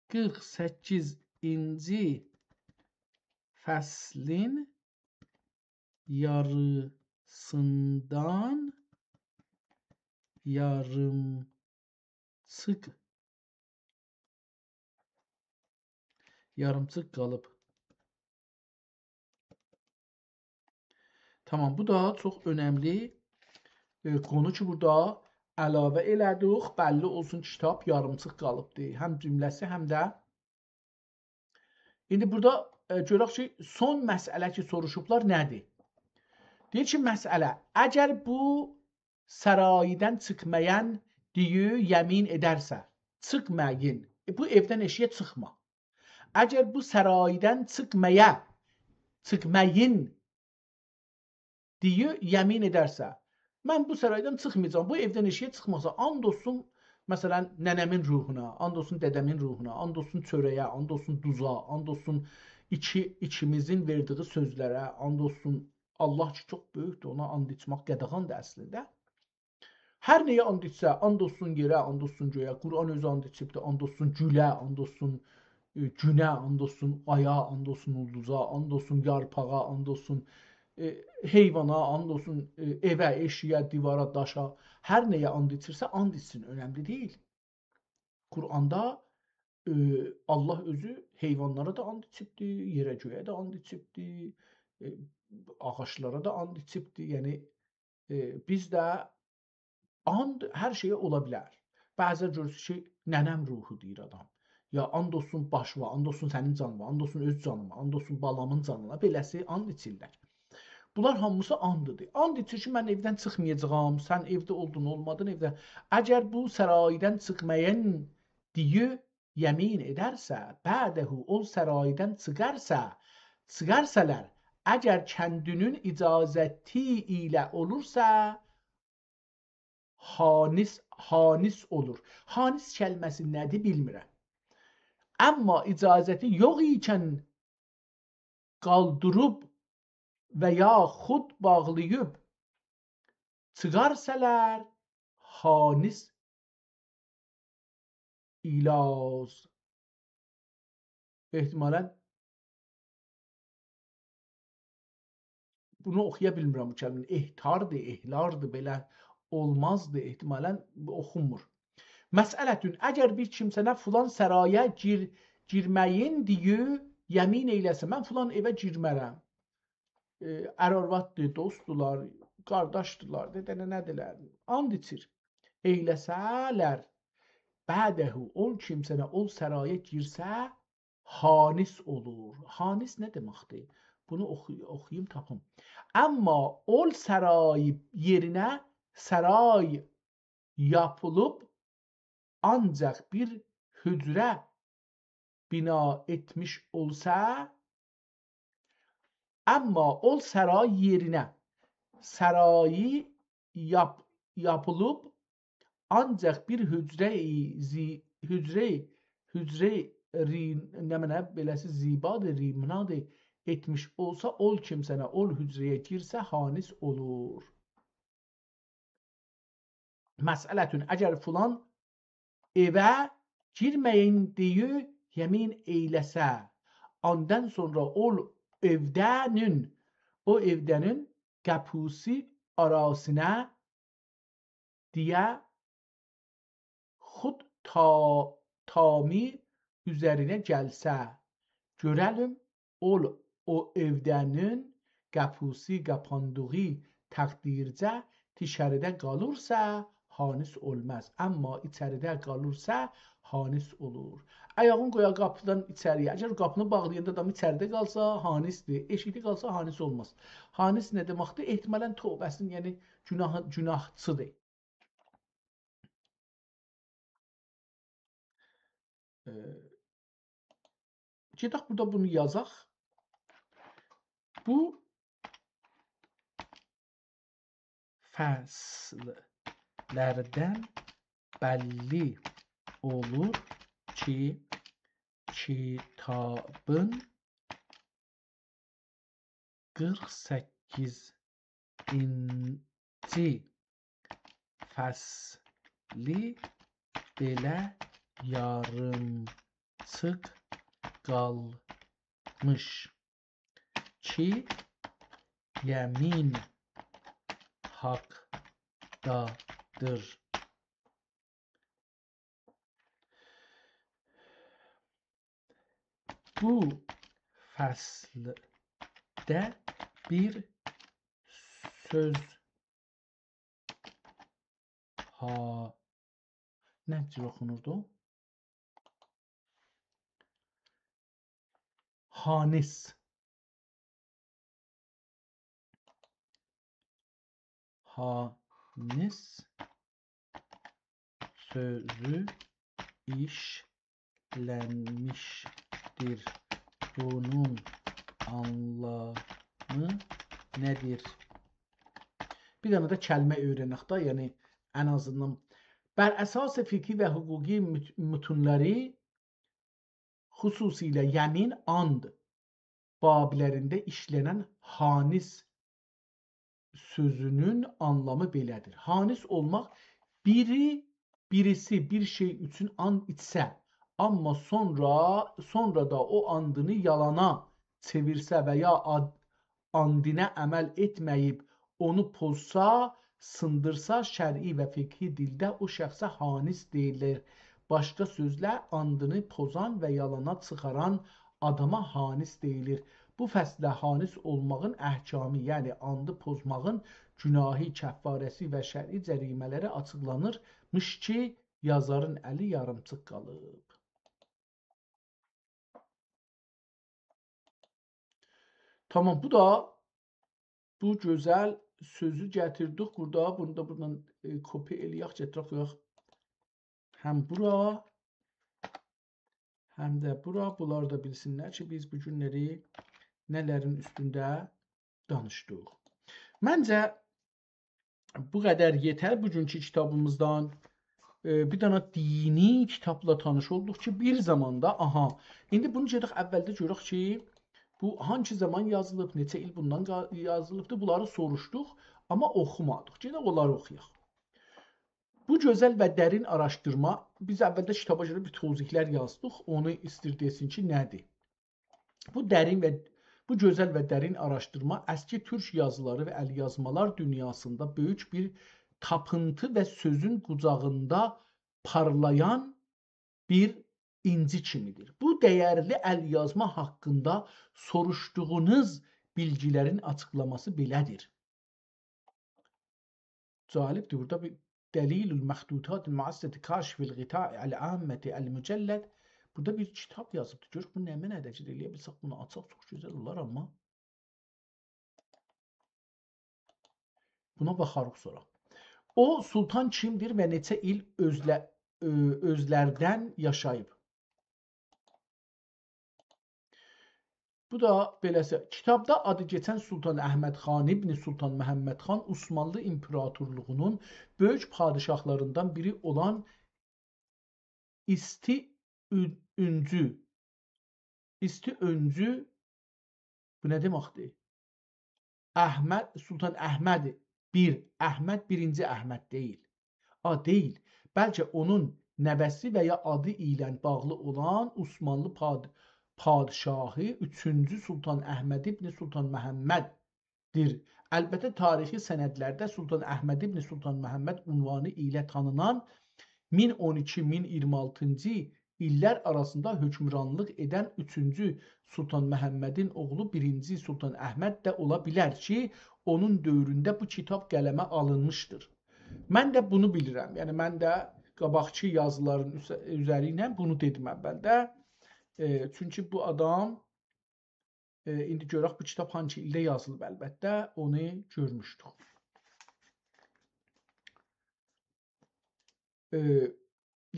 قیرخ سککیزینجی فصلین یاریسیندان یاریمچیق، یاریمچیق قالیب. تامام، بو دا چوخ اؤنملی، ائ، قونو کی، بورادا علاوه ائله‌دیک. بللی اولسون، کیتاب یاریمچیق قالیبدی. هم جمله‌سی، هم ده. ایندی بورادا، ائ، گؤرک کی، سون مسئله کی، سوروشوبلار، نه‌دیر؟ دئییر کی، مسئله، اگر بو سراییدن چیخمایان دئیو یمین ائدرسه، چیخمایین. ائ، بو ائودن ائشیگه چیخما. اگر بو سراییدن چیخمایا، چیخمایین دئیو یمین ائدرسه، من بو سرایدان چیخمایاجاغام، بو ائودن ائشیگه چیخماسا، آند اولسون، مثلا، ننه‌مین روحونا، آند اولسون دده‌مین روحونا، آند اولسون چؤره‌یه، آند اولسون دوزا، آند اولسون ایکی، ایکیمیزین وئردیگی سؤزلره، آند اولسون آللاه کی، چوخ بؤیوکدور، اونا آند ایچمک قاداغاندیر اصلینده. هر نه‌یه آند ایچسه، آند اولسون یئره، آند اولسون گؤیه، قرآن اؤزو آند ایچیبدیر، آند اولسون گوله، آند اولسون، ائ، گونه، آند اولسون آیا، آند اولسون اولدوزا، آند اولسون یارپاغا، آند اولسون، ائ، حیوانا، آند اولسون، ائ، ائوه، ائشیگه، دیوارا، داشا. هر نه‌یه آند ایچیرسه، آند ایچسین، اؤنملی دئییل. قرآندا، ائ، آللاه اؤزو حیوانلارا دا آند ایچیبدی، یئره گؤیه ده آند ایچیبدی، ائ، آغاجلارا دا آند ایچیبدی. یعنی، ائ، بیز ده آند هر شئیه اولا بیلر. بعضا گؤرورسونوز کی، ننه‌م روحو دئییر آدام. یا آند اولسون باشیوا، آند اولسون سنین جانیوا، آند اولسون اؤز جانیما، آند اولسون بالامین جانینا، بئله‌سی آند ایچیرلر. بونلار هامیسی آندیدیر. آند ایچیر کی، من ائودن چیخمایاجاغام، سن ائوده اولدون، اولمادین ائوده. اگر بو سرایدان چیخمایان دئیو یمین ائدرسه، بعده اول سرایدان چیخارسا، چیخارسالار، اگر کندلی‌نین اجازتی ایله اولورسا، خانس، خانس اولور. خانس کلمه‌سی نه‌دیر، بیلمیرم. آمما اجازتی یوخ ایکن قالدیریب و یا خود باغلاییب چیخارسالار، خانس ایلاز. احتمالا بونو اوخویا بیلمیرم بو کلمه‌نی. احتاردیر، احلاردیر، بئله اولمازدی احتمالا، بو اوخونمور. مسئلةٌ، اگر بیر کیمسه‌نه فلان سرایا گیر، گیرمه‌یین دئیو یمین ائیله‌سه، من فلان ائوه گیرمه‌رم. ائ، ار آرواددیر، دوستدولار، قارداشدیلار، دده ننه‌دیرلر. آند ایچیر. ائیله‌سه‌لر، بعده، اول کیمسه‌نه اول سرایا گیرسه، خانس اولور. خانس نه دئمکدیر؟ بونو اوخو-، اوخویوم، تاپیم. آمما اول سرای یئرینه سرای یاپیلیب، آنجاق بیر حجره بنا ائتمیش اولسا، اما اول سرای یئرینه، سرایی یاپ-، یاپیلیب، آنجاق بیر حجره، زی-، حجره، حجره ری-، نمنه، بئله‌سی زیبادیر، ریمنادیر، ائتمیش اولسا، اول کیمسنه، اول حجره‌یه گیرسه، حانث اولور. مسئلةٌ، اگر فلان ائوه گیرمه‌یین دئیه یمین ائیله‌سه، آندان سونرا اول ائوده‌نین، او ائوده‌نین قاپیسی آراسینا دئیه خود تا-، تامی اوزرینه گلسه، گؤره‌لیم، اول او ائوده‌نین قاپیسی قاپاندیغی تقدیرجه دیشاریدا قالیرسا، حانث اولماز. اما ایچریده قالیرسا، حانث اولور. آیاغین قویا قاپیدان ایچری‌یه. اگر قاپینی باغلایاندا آدام ایچریده قالسا، حانثدیر. ائشیکده قالسا، حانث اولماز. حانث نه دئمکدیر؟ احتمالاً توبه‌سین، یعنی گناه-، گناهچیدیر. ائ، گئدک بورادا بونو یازاق. بو فصل‌لردن بللی اولور کی، کیتابین قیرخ سککیزینجی فصلی بئله یاریمچیق قالمیش کی، یمین حاقدادیر. بو فصلده بیر سؤز ها-، نه جور اوخونوردو؟ حانث. حانث سؤزو ایشلنمیشدیر. بونون آنلامی نه‌دیر؟ بیر دنه ده کلمه اؤیرنک ده، یعنی ان آزیندان. بر اساس فقهی و حقوقی مت-، متونلاری، خصوصیله یمین، آند بابلرینده ایشله‌نن حانث سؤزونون آنلامی بئله‌دیر. حانث اولماق، بیری، بیریسی بیر شئی اوچون آند ایچسه، اما سونرا، سونرا دا او آندینی یالانا چئویرسه و یا آد-، آندینه عمل ائتمه‌ییب اونو پوزسا، سیندیرسا، شرعی و فقهی دیلده او شخصه حانث دئییلیر. باشقا سؤزله، آندینی پوزان و یالانا چیخاران آداما حانث دئییلیر. بو فصلده حانث اولماغین احکامی، یعنی آندی پوزماغین گناهی، کفاره‌سی و شرعی جریمه‌لری آچیقلانیرمیش کی، یازارین الی یاریمچیق قالیب. تامام، بو دا، بو گؤزل سؤزو گتیردیک بورادا. بونو دا بورادان، ائ، کپی ائله‌یک، گتیرک، قویاق. هم بورا، هم ده بورا. بونلار دا بیلسینلر کی، بیز بو گونلری نه‌لرین اوستونده دانیشدیق. منجه، بو قدر یئتر بوگونکو کیتابیمیزدان. ائ، بیر دنه دینی کیتابلا تانیش اولدوق کی، بیر زاماندا، آها، ایندی بونو گئدک اولده گؤرک کی، بو هانسی زامان یازیلیب، نئچه ایل بوندان قا-، یازیلیبدی، بونلاری سوروشدوق، آمما اوخومادیق. گئدک اونلاری اوخویاق. بو گؤزل و درین آراشدیرما، بیز اولده کیتابا گؤره بیر توضیحلر یازدیق، اونو ایستیر دئسین کی، نه‌دیر؟ بو درین و بو گؤزل و درین آراشدیرما اسکی تورک یازیلاری و ال‌یازمالار دونیاسیندا بؤیوک بیر تاپینتی و سؤزون قوجاغیندا پارلایان بیر اینجی کیمیدیر. بو دَیَرلی ال‌یازما حاقیندا سوروشدوغونوز بیلگیلرین آچیقلاماسی بئله‌دیر. جالبدیر. بورادا بیر دلیل المخطوطات المعاصرة کاشف الغطاء العامة المجلد. بورادا بیر کیتاب یازیبدیر. گؤر، بو نمنه‌دیر کی، ائلیه بیلسک بونو آچاق، چوخ گؤزل اولار، آمما بونا باخاریق سونرا. او سلطان کیمدیر و نئچه ایل اؤزله-، اؤ-، اؤزلردن یاشاییب؟ بو دا بئله‌سی. کیتابدا آدی کئچن سلطان احمد خان ابن سلطان محمد خان عثمانلی ایمپراتورلوغونون بؤیوک پادشاهلاریندان بیری اولان ایستی اون-، اونجو، ایستی اونجو، بو نه دئمکدیر؟ احمد، سلطان احمد بیر، احمد بیرینجی احمد دئییل. آ، دئییل. بلکه اونون نوه‌سی و یا آدی ایله باغلی اولان عثمانلی پاد-، پادشاهی اوچونجو سلطان احمد ابن سلطان محمددیر. البته، تاریخی سندلرده سلطان احمد ابن سلطان محمد عنوانی ایله تانینان مین اون ایکی، مین اییرمی آلتینجی ایللر آراسیندا حکمرانلیق ائدن اوچونجو سلطان محمدین اوغلو بیرینجی سلطان احمد ده اولا بیلر کی، اونون دؤورونده بو کیتاب قلمه آلینمیشدیر. من ده بونو بیلیرم. یعنی، من ده قاباقکی یازیلارین اوسه-، اوزری ایله بونو دئدیم اولده. ائ، چونکی بو آدام، ائ، ایندی گؤرک بو کیتاب هانسی ایلده یازیلیب، البته، اونو گؤرموشدوک. ائ،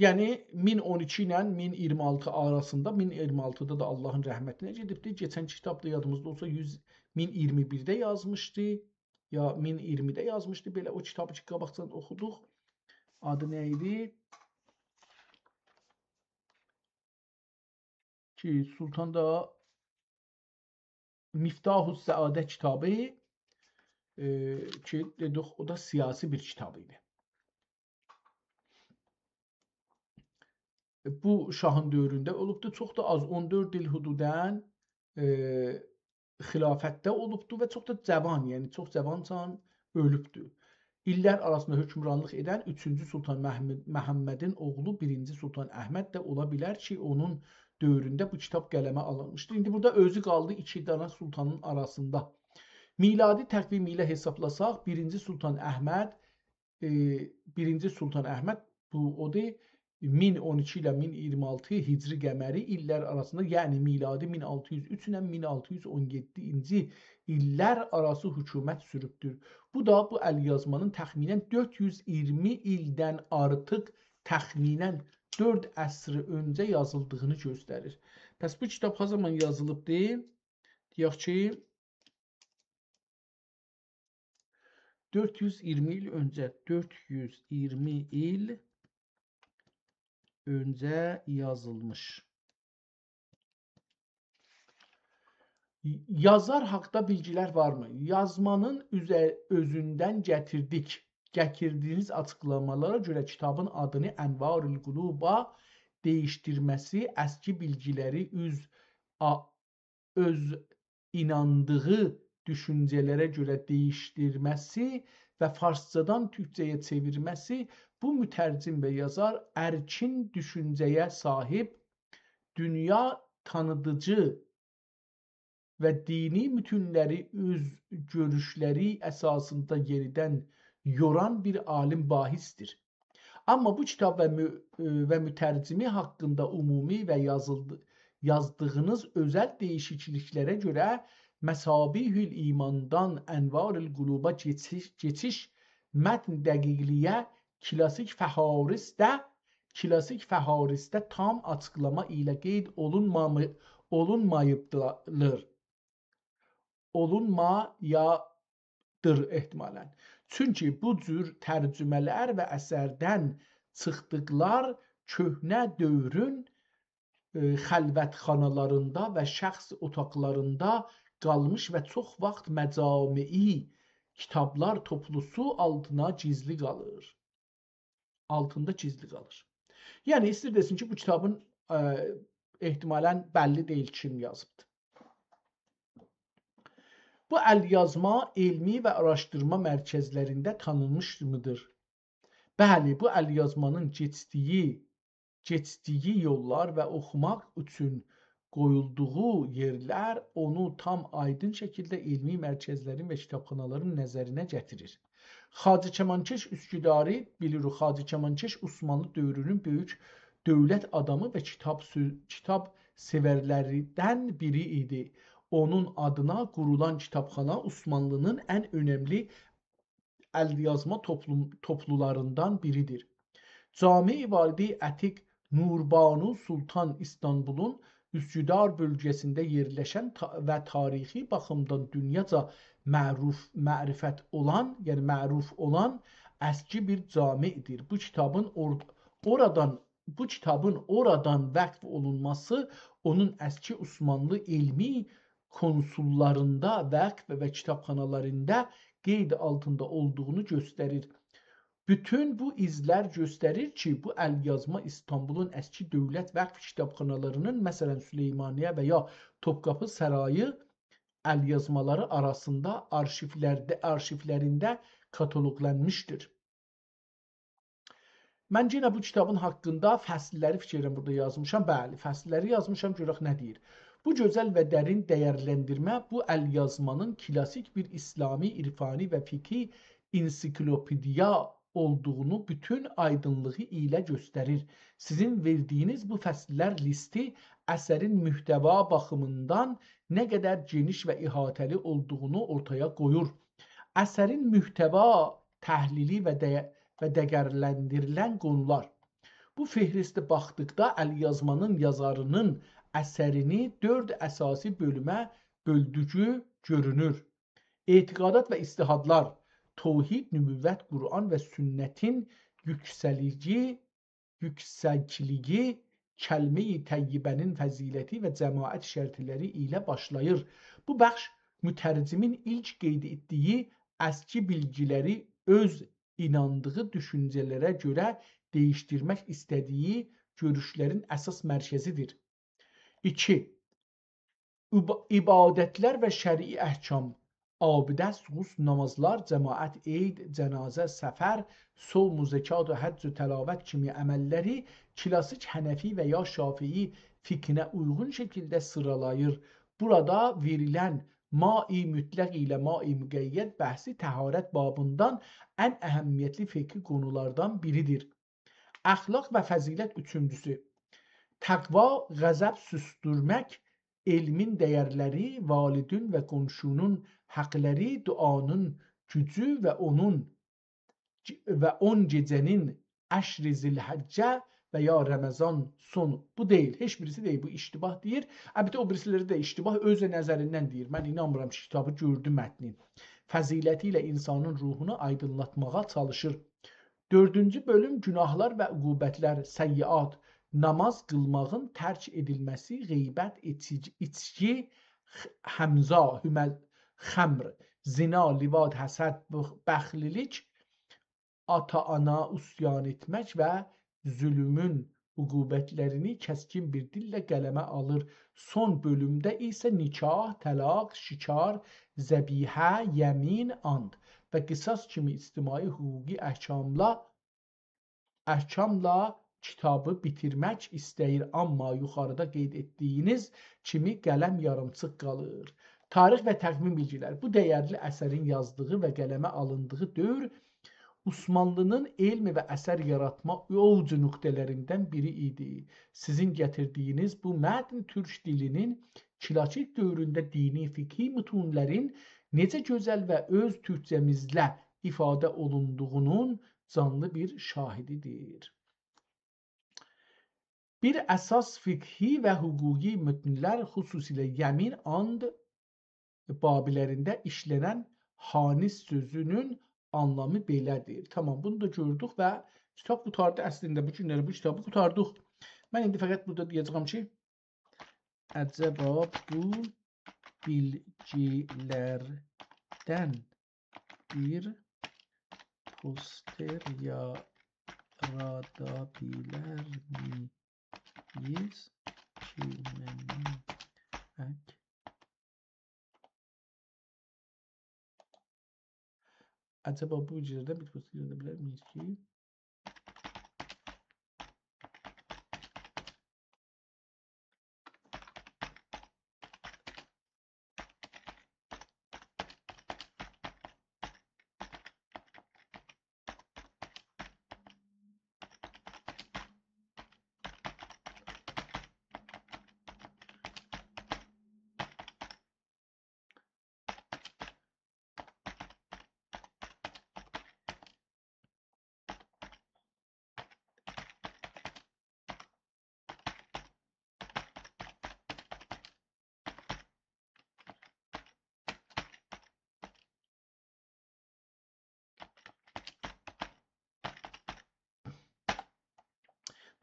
یعنی، مین اون ایکی ایله مین اییرمی آلتی آراسیندا، مین اییرمی آلتیدا دا آللاهین رحمتینه گئدیبدی. کئچن کیتاب دا یادیمیزدا اولسا، یوز، مین اییرمی بیرده یازمیشدی، یا مین اییرمیده یازمیشدی. بئله او کیتابی کی، قاباقجادان اوخودوق. آدی نه ایدی؟ کی، سلطان دا مفتاح السعاده کیتابی، ائ، کی، دئدیک، او دا سیاسی بیر کیتاب ایدی. بو شاهین دؤورونده اولوبدو. چوخ دا آز، اون دؤرد ایل حدوداً، ائ، خلافتده اولوبدو و چوخ دا جوان، یعنی چوخ جوانجان اؤلوبدو. ایللر آراسیندا حکمرانلیق ائدن اوچونجو سلطان محمد، محمدین اوغلو بیرینجی سلطان احمد ده اولا بیلر کی، اونون دؤورونده بو کیتاب قلمه آلینمیشدی. ایندی بورادا اؤزو قالدی ایکی دنه سلطانین آراسیندا. میلادی تقویم ایله حسابلاساق، بیرینجی سلطان احمد، ائ، بیرینجی سلطان احمد، بو اودور، مین اون ایکی ایله مین اییرمی آلتی هجری قمری ایللر آراسیندا، یعنی میلادی مین آلتی یوز اوچ ایله مین آلتی یوز اون یئددینجی ایللر آراسی حکومت سوروبدور. بو دا بو ال‌یازمانین تخمیناً دؤرد یوز اییرمی ایلدن آرتیق، تخمیناً دؤرد عصر اؤنجه یازیلدیغینی گؤستریر. پس بو کیتاب نه زامان یازیلیبدیر؟ دئیک کی، دؤرد یوز اییرمی ایل اؤنجه، دؤرد یوز اییرمی ایل اؤنجه یازیلمیش. یازار حاقدا بیلگیلر وارمی؟ یازمانین اوزه-، اؤزوندن گتیردیک. گتیردیگینیز آچیقلامالارا گؤره کیتابین آدینی انوارالقلوبا دییشدیرمه‌سی، اسکی بیلگیلری اوز آ-، اؤز ایناندیغی دوشونجه‌لره گؤره دییشدیرمه‌سی و فارسجادان تورکجه‌یه چئویرمه‌سی، بو مترجم و یازار ارکین دوشونجه‌یه صاحیب، دونیا تانیدیجی و دینی متونلری اؤز گؤروشلری اساسیندا یئنیدن یوران بیر عالیم باحثدیر. آمما بو کیتاب و مو-، و مترجمی حاقیندا عمومی و یازیلدی-، یازدیغینیز اؤزل دییشیکلیکلره گؤره مصابیح الایماندان انوارالقلوبا کئچیش، کئچیش متن دقیقلییه کلاسیک فهارسده، کلاسیک فهارسده تام آچیقلاما ایله قید اولونمامی-، اولونماییبدیر. اولونمایادیر احتمالاً. چونکی بو جور ترجمه‌لر و اثردن چیخدیقلار کؤهنه دؤورون، ائ، خلوتخانالاریندا و شخص اوتاقلاریندا قالمیش و چوخ واخت مجامعی، کیتابلار توپلوسو آلتینا گیزلی قالیر. آلتیندا گیزلی قالیر. یعنی، ایسته‌ییر دئسین کی، بو کیتابین، ائ، احتمالاً بللی دئییل کیم یازیبدیر. بو ال‌یازما علمی و آراشدیرما مرکزلرینده تانینمیش میدیر؟ بلی، بو ال‌یازمانین کئچدیگی، کئچدیگی یوللار و اوخوماق اوچون قویولدوغو یئرلر اونو تام آیدین شکیلده علمی مرکزلرین و کیتابخانالارین نظرینه گتیریر. خواجه کمانکش اسکدری، بیلیریک، خواجه کمانکش عثمانلی دؤورونون بؤیوک دؤولت آدامی و کیتاب سو-، کیتاب سئورلریندن بیری ایدی. اونون آدینا قورولان کیتابخانا عثمانلی‌نین ان اؤنملی ال‌یازما توپلوم-، توپلولاریندان بیریدیر. جامع والدی عتیق نوربانو سلطان ایستانبولون اوسکودار بؤلگه‌سینده یئرلشن تا-، و تاریخی باخیمدان دونیاجا معروف، معرفت اولان، یعنی معروف اولان اسکی بیر جامع‌دیر. بو کیتابین اور-، اورادان، بو کیتابین اورادان وقف اولونماسی اونون اسکی عثمانلی علمی کونسوللاریندا وقف و کیتابخانالاریندا قید آلتیندا اولدوغونو گؤستریر. بوتون بو ایزلر گؤستریر کی، بو ال‌یازما ایستانبولون اسکی دؤولت وقف کیتابخانالارینین، مثلا، سلیمانیه و یا توپقاپی سارایی ال‌یازمالاری آراسیندا آرشیولرده، آرشیولرینده کاتالوقلانمیشدیر. من یئنه بو کیتابین حاقیندا فصل‌لری فیکر ائلیرم بورادا یازمیشام. بلی، فصل‌لری یازمیشام، گؤرک نه دئییر. بو گؤزل و درین دیرلندیرمه بو ال‌یازمانین کلاسیک بیر اسلامی، عرفانی و فقهی انسیکلوپدیا اولدوغونو بوتون آیدینلیغی ایله گؤستریر. سیزین وئردیگینیز بو فصل‌لر لیستی اثرین محتوا باخیمیندان نه قدر گئنیش و احاطه‌لی اولدوغونو اورتایا قویور. اثرین محتوا تحلیلی و ده-، و دقرلندیریلن قونولار. بو فهرسته باخدیقدا ال‌یازمانین یازارینین اثرینی دؤرد اساسی بؤلومه بؤلدوگو گؤرونور. اعتقادات و اجتهادلار، توحید، نبوت، قرآن و سنتین یوکسلیگی، یوکسکلیگی، کلمه‌ی طیبه‌نین فضیلتی و جماعت شرطلری ایله باشلاییر. بو بخش مترجمین ایلک قید ائتدیگی اسکی بیلگیلری اؤز ایناندیغی دوشونجه‌لره گؤره دییشدیرمک ایسته‌دیگی گؤروشلرین اساس مرکزیدیر. ایکی، عب-، عبادتلر و شرعی احکام، آبدست، غسل، نامازلار، جماعت، عید، جنازه، سفر، صوم و زکات و حج و تلاوت کیمی عمللری کلاسیک حنفی و یا شافعی فقهینه اویغون شکیلده سیرالاییر. بورادا وئریلن ماء مطلق ایله ماء مقید بحثی طهارت بابیندان ان اهمیتلی فقهی قونولاردان بیریدیر. اخلاق و فضیلت اوچونجوسو. تقوا، غضب سوسدورمک، علمین دیرلری، والدین و قونشونون حقلری، دعانین گوجو و اونون و اون گئجه‌نین عشر ذی‌الحجه و یا رمضان سونو. بو دئییل، هئچ بیریسی دئییل. بو اشتباه دئییر. البته، او بیریسی‌لری ده اشتباه، اؤز نظریندن دئییر. من اینانمیرام کی، کیتابی گؤردو متنین. فضیلتی ایله اینسانین روحونو آیدینلاتماغا چالیشیر. دؤردونجو بؤلوم گناهلار و عقوبتلر، سیئات، ناماز قیلماغین ترک ائدیلمه‌سی، غیبت، ایچی-، ایچکی، خ-، همزا، هومل-، خمر، زنا، لواط، حسد، بخ-، بخیللیک، آتا-آنا عصیان ائتمک و ظلمون عقوبتلرینی کسکین بیر دیلله قلمه آلیر. سون بؤلومده ایسه نکاح، طلاق، شکار، ذبیحه، یمین، آند و قصاص کیمی اجتماعی حقوقی احکاملا-، احکاملا کیتابی بیتیرمک ایسته‌ییر، آمما یوخاریدا قید ائتدیگینیز کیمی قلم یاریمچیق قالیر. تاریخ و تقویم بیلگیلر. بو دیرلی اثرین یازدیغی و قلمه آلیندیغی دؤور عثمانلی‌نین علم و اثر یاراتما اوج نقطه‌لریندن بیری ایدی. سیزین گتیردیگینیز بو متن تورک دیلینین کلاسیک دؤورونده دینی فقهی متونلرین نئجه گؤزل و اؤز تورکجه‌میزله ایفاده اولوندوغونون جانلی بیر شاهدیدیر. بیر اساس فقهی و حقوقی متنلر، خصوصیله یمین، آند بابلرینده ایشله‌نن حانث سؤزونون آنلامی بئله‌دیر. تامام، بونو دا گؤردوک و کیتاب قوتاردی. اصلینده بو گونلری بو کیتابی قوتاردیق. من ایندی فقط بورادا دئیه‌جه‌یم کی، عجبا بو بیلگیلردن بیر پوستر یارادا بیلرمیییز کی، منیم عک-، عجبا بو بیلگیلردن بیر پوستر یارادا بیلرمیییز کی،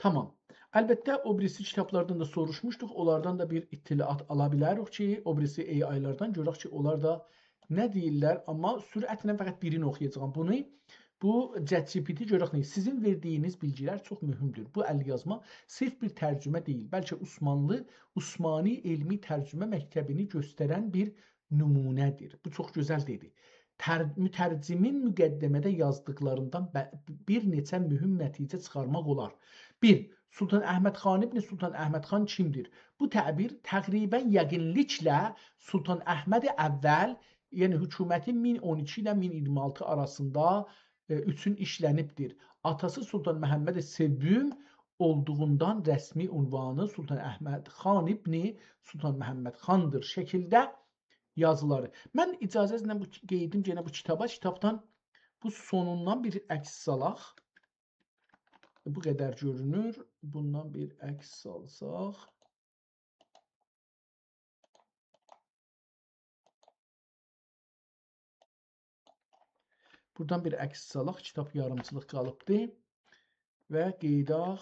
تامام. البته، او بیریسی کیتابلاردان دا سوروشموشدوق. اونلاردان دا بیر اطلاعات آلا بیلریک کی، او بیریسی A I-لاردان گؤرک کی، اونلار دا نه دئییرلر. آمما سرعتله فقط بیرینی اوخویاجاغام. بونو، بو ChatGPT گؤرک نه؟ سیزین وئردیگینیز بیلگیلر چوخ مهمدور. بو ال‌یازما صرف بیر ترجمه دئییل، بلکه عثمانلی، عثمانی علمی ترجمه مکتبینی گؤسترن بیر نمونه‌دیر. بو چوخ گؤزل دئدی. تر-، مترجمین مقدمه‌ده یازدیقلاریندان به-، بیر نئچه مهم نتیجه چیخارماق اولار. بیر، سلطان احمد خان ابن سلطان احمد خان کیمدیر؟ بو تعبیر تقریباً یقینلیکله سلطان احمد اول، یعنی حکومتی مین اون ایکی ایله مین اییرمی آلتی آراسیندا، ائ، اوچون ایشله‌نیبدیر. آتاسی سلطان محمد سوم اولدوغوندان رسمی عنوانی سلطان احمد خان ابن سلطان محمد خان‌دیر شکیلده یازیلاری. من اجازه‌نیزله بو کی-، قئییدیم یئنه بو کیتابا، کیتابدان بو سونوندان بیر عکس سالاق. بو قدر گؤرونور. بوندان بیر عکس سالساق. بورادان بیر عکس سالاق، کیتاب یاریمچیلیق قالیبدی. و قئییداق.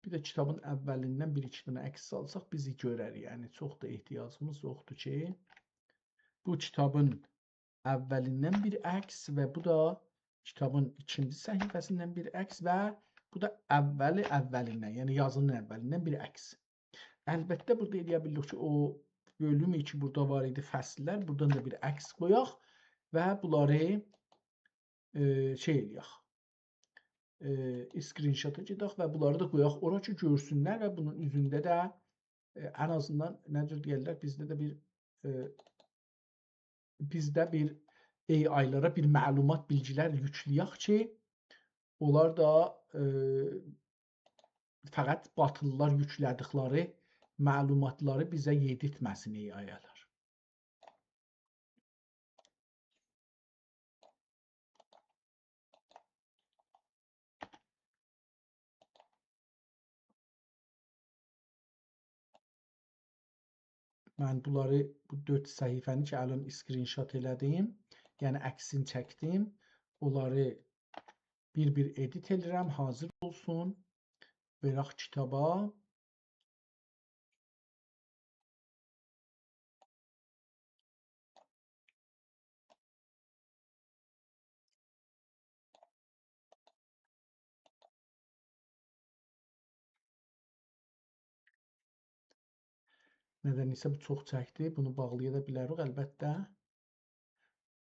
بیر ده کیتابین اوّلیندن بیر-ایکی دنه عکس سالساق بیزی گؤرر. یعنی، چوخ دا احتیاجیمیز یوخدور کی، بو کیتابین اوّلیندن بیر عکس و بو دا کیتابین ایکینجی صفحه‌سیندن بیر عکس و بو دا اوّلی اوّلیندن، یعنی یازینین اوّلیندن بیر عکس. البته، بورادا ائلیه بیلیریک کی، او بؤلوم کی، بورادا وار ایدی، فصل‌لر، بورادان دا بیر عکس قویاق و بونلاری، ائ، شئی ائلیک. ائ، اسکرین‌شاتا گئدک و بونلاری دا قویاق اورا کی، گؤرسونلر و بونون اوزونده ده، ائ، ان آزیندان، نه جور دئیرلر، بیزده ده بیر، ائ، بیز ده بیر A I-لارا بیر معلومات، بیلگیلر یوکله‌یک کی، اونلار دا، ائ، فقط باتیلیلار یوکله‌دیکلری معلوماتلاری بیزه یئدیرتمه‌سین A I-لار. من بونلاری، بو دؤرد صفحه‌نی کی، الان اسکرین‌شات ائله‌دیم، یعنی عکسینی چکدیم، اونلاری بیر-بیر ادیت ائلیرم، حاضر اولسون. وئرک کیتابا. ندنسه بو چوخ چکدی. بونو باغلایا دا بیلریک، البته.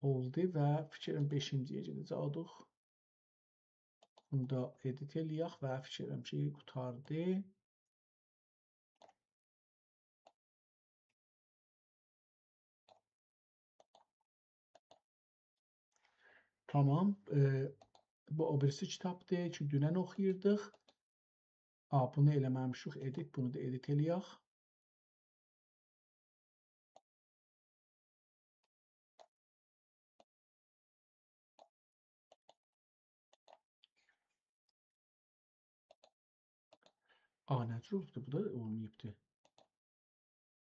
اولدو و فیکریم بئشینجی‌یه گئده‌جه‌ییک. بونو دا ادیت ائلیک و فیکریم کی، قوتاردی. تامام. ائ، بو او بیریسی کیتابدیر کی، دونن اوخویوردوق. آ، بونو ائله‌مه‌میشیک، ادیت، بونو دا ادیت ائلیک. آ، نه جور اولوبدو؟ بو دا اولماییبدی.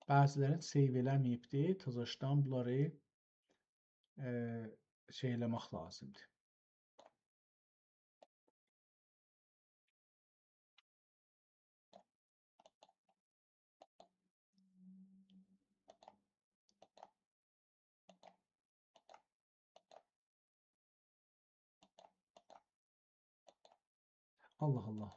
بعضی‌لرین سیو ائله‌مه‌ییبدی. تازاشدان بونلاری، ائ، شئی ائله‌مک لازیمدیر. الله الله.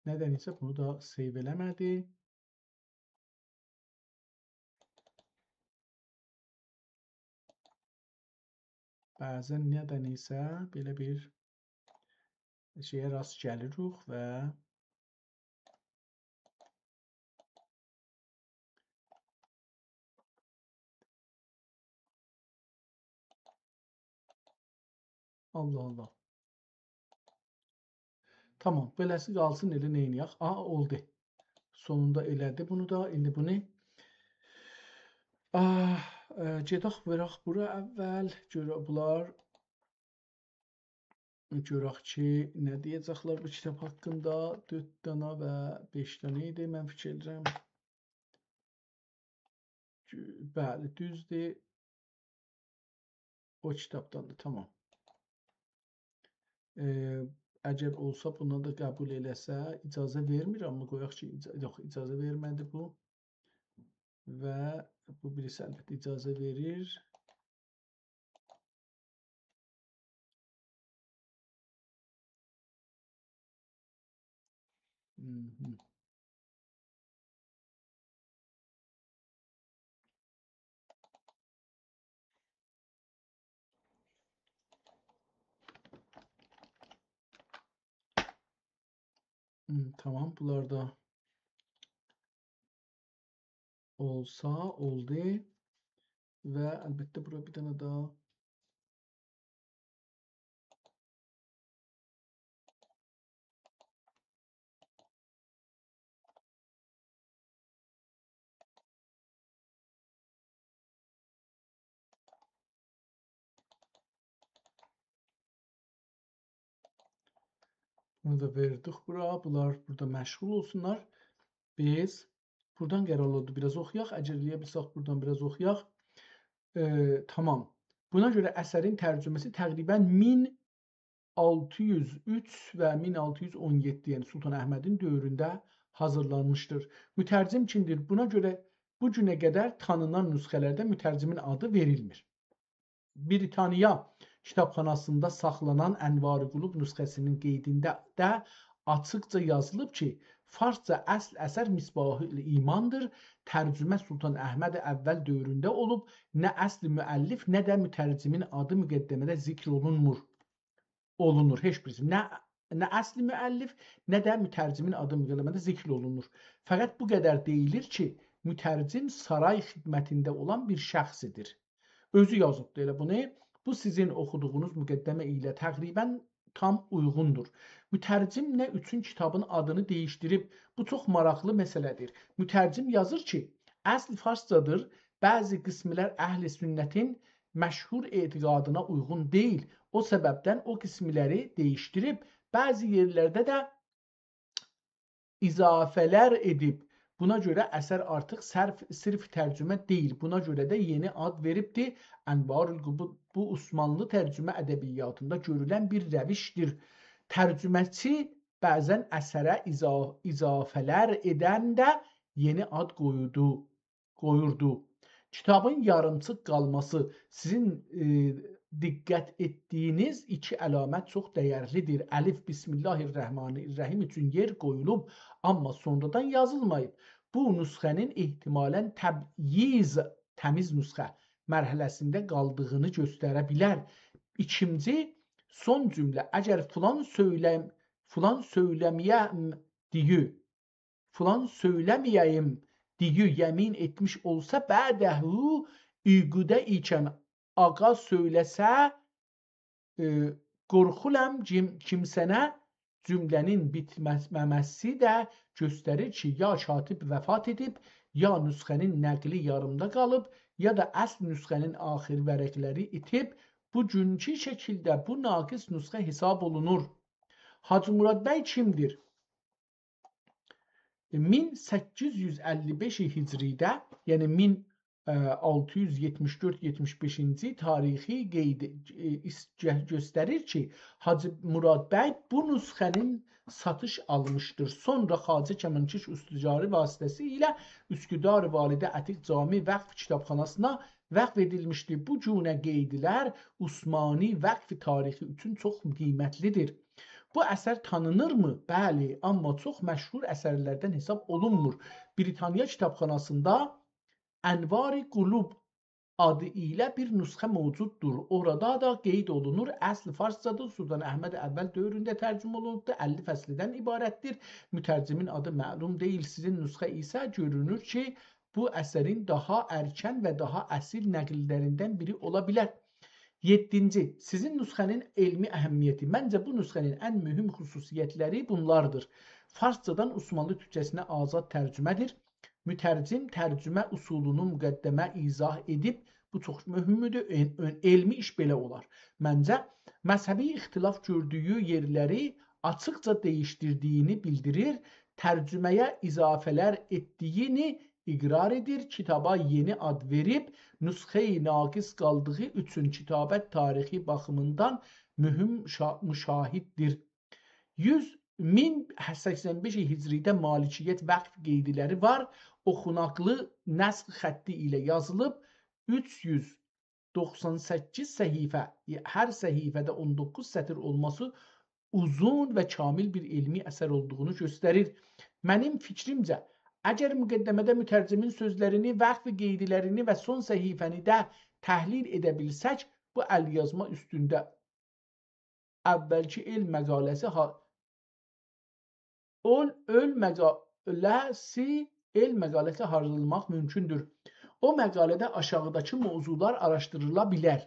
ندنسه بونو دا سیو ائله‌مه‌دی. بعضاً ندنسه بئله بیر شئیه راست گلیریک و الله الله. تامام، بئله‌سی قالسین، ائله نئینیه‌ک؟ آ، اولدو. سونوندا ائله‌دی بونو دا. ایندی بونو، آه، ائ، گئدک وئرک بورا اول. گؤرک بونلار، گؤرک کی، نه دئیه‌جکلر بو کیتاب حاقیندا. دؤرد دانا و بئش دانا ایدی، من فیکیر ائدیرم. بلی، دوزدور. او کیتابداندیر، تامام. ائ، اگر اولسا، بونو دا قبول ائله‌سه، اجازه وئرمیر، آمما قویاق کی، اجا-، یوخ، اجازه وئرمه‌دی بو. و بو بیریسی البته اجازه وئریر. مهم. هوم، تامام، بونلار دا اولسا، اولدو. و البته بورا بیر دنه داها بونو دا وئردیک بورا. بونلار بورادا مشغول اولسونلار. بیز بورادان قرار اولدو بیر آز اوخویاق. اگر ائلیه بیلسک، بورادان بیر آز اوخویاق. ائ، تامام. بونا گؤره اثرین ترجمه‌سی تقریباً مین آلتی یوز اوچ و مین آلتی یوز اون یئددی، یعنی سلطان احمدین دؤورونده حاضیرلانمیشدیر. مترجم کیمدیر؟ بونا گؤره بو گونه قدر تانینان نسخه‌لرده مترجمین آدی وئریلمیر. بریتانیا کیتابخاناسیندا ساخلانان انوار قلوب نسخه‌سینین قیدینده ده آچیقجا یازیلیب کی، فارسجا اصل اثر مصباح الایماندیر. ترجمه سلطان احمد اول دؤورونده اولوب، نه اصل مؤلف، نه ده مترجمین آدی مقدمه‌ده ذکر اولونمور. اولونور، هئچ بیریسی. نه، نه اصل مؤلف، نه ده مترجمین آدی مقدمه‌ده ذکر اولونور. فقط بو قدر دئییلیر کی، مترجم سارای خدمتینده اولان بیر شخصدیر. اؤزو یازیبدی ائله بونو. بو سیزین اوخودوغونوز مقدمه ایله تقریباً تام اویغوندور. مترجم نه اوچون کیتابین آدینی دییشدیریب؟ بو چوخ ماراقلی مسئله‌دیر. مترجم یازیر کی، اصل فارسجادیر، بعضی قسملر اهل سنتین مشهور اعتقادینا اویغون دئییل. او سببدن او قسملری دییشدیریب، بعضی یئرلرده ده اضافه‌لر ائدیب. بونا گؤره اثر آرتیق صرف، صرف ترجمه دئییل. بونا گؤره ده یئنی آد وئریبدی. انوار القلوب، بو عثمانلی ترجمه ادبیاتیندا گؤرولن بیر روشدیر. ترجمه‌چی بعضاً اثره اضا-، اضافه‌لر ائدنده یئنی آد قویدو، قویوردو. کیتابین یاریمچیق قالماسی سیزین، ائ، دقت ائتدیگینیز ایکی علامت چوخ دیرلیدیر. الف بسم الله الرحمن الرحیم اوچون یئر قویولوب، آمما سونرادان یازیلماییب. بو نسخه‌نین احتمالاً تبییض، تمیز نسخه، مرحله‌سینده قالدیغینی گؤستره بیلر. ایکینجی، سون جمله، اگر فلان سؤیلم، فلان سؤیلمه‌یم دئیو، فلان سؤیلمه‌یه‌ییم دئیو یمین ائتمیش اولسا، بعده عقده ایکن آقا سؤیله‌سه، ائ، قورخورام کیم-، کیمسنه. جمله‌نین بیتمه‌مه‌سی ده گؤستریر کی، یا کاتب وفات ائدیب، یا نسخه‌نین نقلی یاریمدا قالیب، یا دا اصل نسخه‌نین آخر ورقلری ایتیب. بوگونکو شکیلده بو ناقص نسخه حساب اولونور. حاجی مراد بی کیمدیر؟ مین سککیز یوز اللی بئش هجریده، یعنی مین آلتی یوز یئتمیش دؤرد یئتمیش بئشینجی تاریخی قید، ائ، ایس-، گؤ-، گؤستریر کی، حاجی مراد بی بو نسخه‌نین ساتیش آلمیشدیر. سونرا خواجه کمانکش اوستوجاری واسطه‌سیله اسکدار والده عتیق جامی وقف کیتابخاناسینا وقف ائدیلمیشدی. بو گونه قیدلر عثمانی وقف تاریخی اوچون چوخ قیمتلیدیر. بو اثر تانینیرمی؟ بلی، آمما چوخ مشهور اثرلردن حساب اولونمور. بریتانیا کیتابخاناسیندا انوار قلوب آدی ایله بیر نسخه موجوددور. اورادا دا قید اولونور، اصل فارسجادیر، سلطان احمد اول دؤورونده ترجمه اولونوبدور، اللی فصلدن عبارتدیر. مترجمین آدی معلوم دئییل. سیزین نسخه ایسه گؤرونور کی، بو اثرین داها ارکن و داها اصیل نقیللریندن بیری اولا بیلر. یئددینجی، سیزین نسخه‌نین علمی اهمیتی. منجه، بو نسخه‌نین ان مهم خصوصیتلری بونلاردیر: فارسجادان عثمانلی تورکجه‌سینه آزاد ترجمه‌دیر. مترجم ترجمه اصولونو مقدمه ایضاح ائدیب، بو چوخ مهمدور، ع-، ع-، علمی ایش بئله اولار. منجه، مذهبی اختلاف گؤردویو یئرلری آچیقجا دییشدیردیگینی بیلدیریر، ترجمه‌یه اضافه‌لر ائتدیگینی اقراری‌دیر. کیتابا یئنی آد وئریب، نسخه‌ی ناقص قالدیغی اوچون کیتابت تاریخی باخیمیندان مهم شا-، مشاهددیر. یوز، مین سکسن بئش هجری‌ده مالکیت وقف قیدلری وار. اوخوناقلی نسخ خطی ایله یازیلیب. اوچ یوز دوخسان سککیز صفحه، هر صفحه‌ده اون دوققوز سطر اولماسی اوزون و کامل بیر علمی اثر اولدوغونو گؤستریر. منیم فیکریمجه، اگر مقدمه‌ده مترجمین سؤزلرینی، وقف قیدلرینی و سون صفحه‌نی ده تحلیل ائده بیلسک، بو ال‌یازما اوستونده اولکی ائل مقاله‌سی ها-، اول، اول مقاله‌سی، ائل مقاله‌سی هازیرلاماق مومکوندور. او مقاله‌ده آشاغیداکی موضوعلار آراشدیریلا بیلر: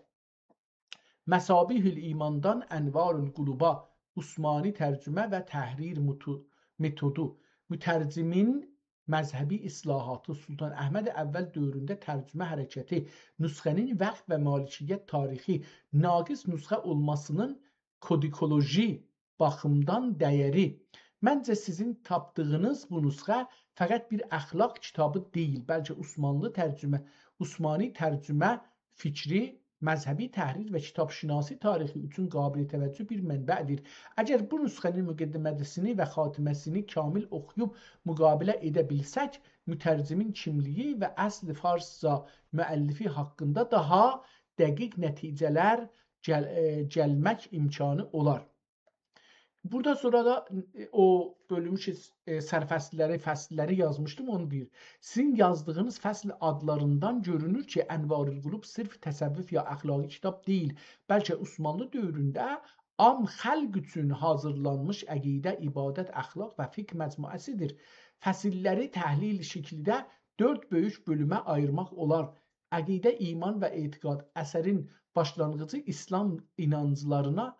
مصابیح الایماندان انوار القلوبا، عثمانی ترجمه و تحریر متو-، متودو، مترجمین مذهبی اصلاحاتی، سلطان احمد اول دؤورونده ترجمه حرکتی، نسخه‌نین وقف و مالکیت تاریخی، ناقص نسخه اولماسی‌نین کودیکولوژی باخیمدان دَیَری. منجه، سیزین تاپدیغینیز بو نسخه فقط بیر اخلاق کیتابی دئییل، بلکه عثمانلی ترجمه، عثمانی ترجمه فیکری، مذهبی تحریر و کیتاب‌شناسی تاریخی اوچون قابل توجه بیر منبع‌دیر. اگر بو نسخه‌نین مقدمه‌سینی و خاتمه‌سینی کامل اوخویوب مقابله ائده بیلسک، مترجمین کیملیگی و اصل فارسجا مؤلفی حاقیندا داها دقیق نتیجه‌لر گل-، ائ، گلمک امکانی اولار. بورادا سونرا دا، ائ، او بؤلومو کی، ائ، سرفصل‌لری، فصل‌لری یازمیشدیم، اونو دئییر. سیزین یازدیغینیز فصل آدلاریندان گؤرونور کی، انوار القلوب صرف تصوف یا اخلاقی کیتاب دئییل، بلکه عثمانلی دؤورونده عام خلق اوچون حاضیرلانمیش عقیده، عبادت، اخلاق و فقه مجموعه‌سی‌دیر. فصل‌لری تحلیل شکلینده دؤرد بؤیوک بؤلومه آییرماق اولار. عقیده، ایمان و اعتقاد. اثرین باشلانغیجی ایسلام اینانجلارینا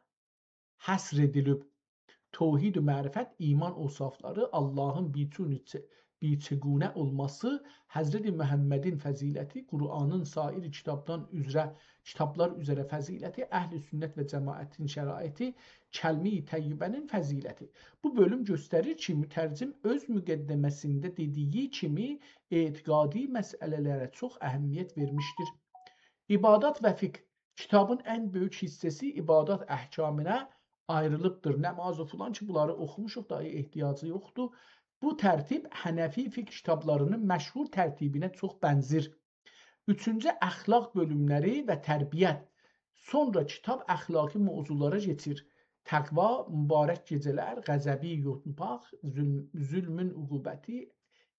حصر ائدیلیب. توحید و معرفت، ایمان اوصافلاری، آللاهین بی‌چون، بی‌چگونه اولماسی، حضرت محمدین فضیلتی، قرآنین سایر کیتابدان اوزره، کیتابلار اوزره فضیلتی، اهل سنت و جماعتین شرایطی، کلمه‌ی طیبه‌نین فضیلتی. بو بؤلوم گؤستریر کی، مترجم اؤز مقدمه‌سینده دئدیگی کیمی اعتقادی مسئله‌لره چوخ اهمیت وئرمیشدیر. عبادات و فقه. کیتابین ان بؤیوک حیصه‌سی عبادات احکامینا آیریلیبدیر. نماز و فلان کی، بونلاری اوخوموشوق، داها احتیاجی یوخدور. بو ترتیب حنفی فقه کیتابلاری‌نین مشهور ترتیبینه چوخ بنزیر. اوچونجو، اخلاق بؤلوملری و تربیت. سونرا کیتاب اخلاقی موضوعلارا کئچیر. تقوا، مبارک گئجه‌لر، غضبی یوتماق، ظلم، ظلمون عقوبتی،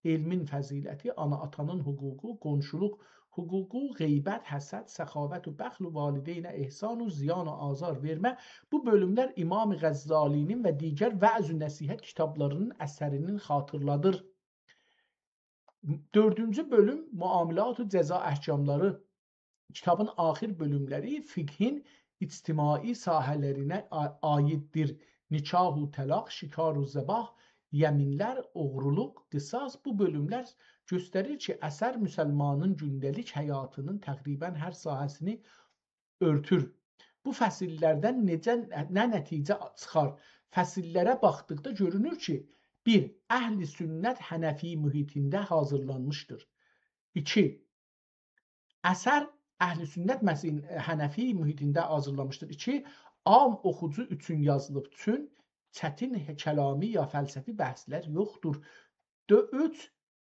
علمین فضیلتی، آنا-آتانین حقوقو، قونشولوق حقوقو، غیبت، حسد، سخاوت و بخل و والدینه احسان و زیان و آزار وئرمه. بو بؤلوملر امام غزالی‌نین و دیگر وعظ و نصیحت کیتابلاری‌نین اثرینی خاطیرلادیر. دؤردونجو بؤلوم، معاملات و جزا احکاملاری. کیتابین آخیر بؤلوملری فقهین اجتماعی ساحه‌لرینه آ-، عایددیر. نکاح و طلاق، شکار و ذباح، یمینلر، اوغرولوق، قصاص. بو بؤلوملر گؤستریر کی، اثر مسلمانین گونده‌لیک حیاتی‌نین تقریباً هر ساحه‌سینی اؤرتور. بو فصل‌لردن نئجه، نه نتیجه چیخار؟ فصل‌لره باخدیقدا گؤرونور کی، بیر، اهل سنت حنفی محیطینده حاضیرلانمیشدیر. ایکی، اثر اهل سنت مسیحین، حنفی محیطینده حاضیرلانمیشدیر. ایکی، عام اوخوجو اوچون یازیلیب، چون چتین کلامی یا فلسفی بحث‌لر یوخدور. دؤ-، اوچ،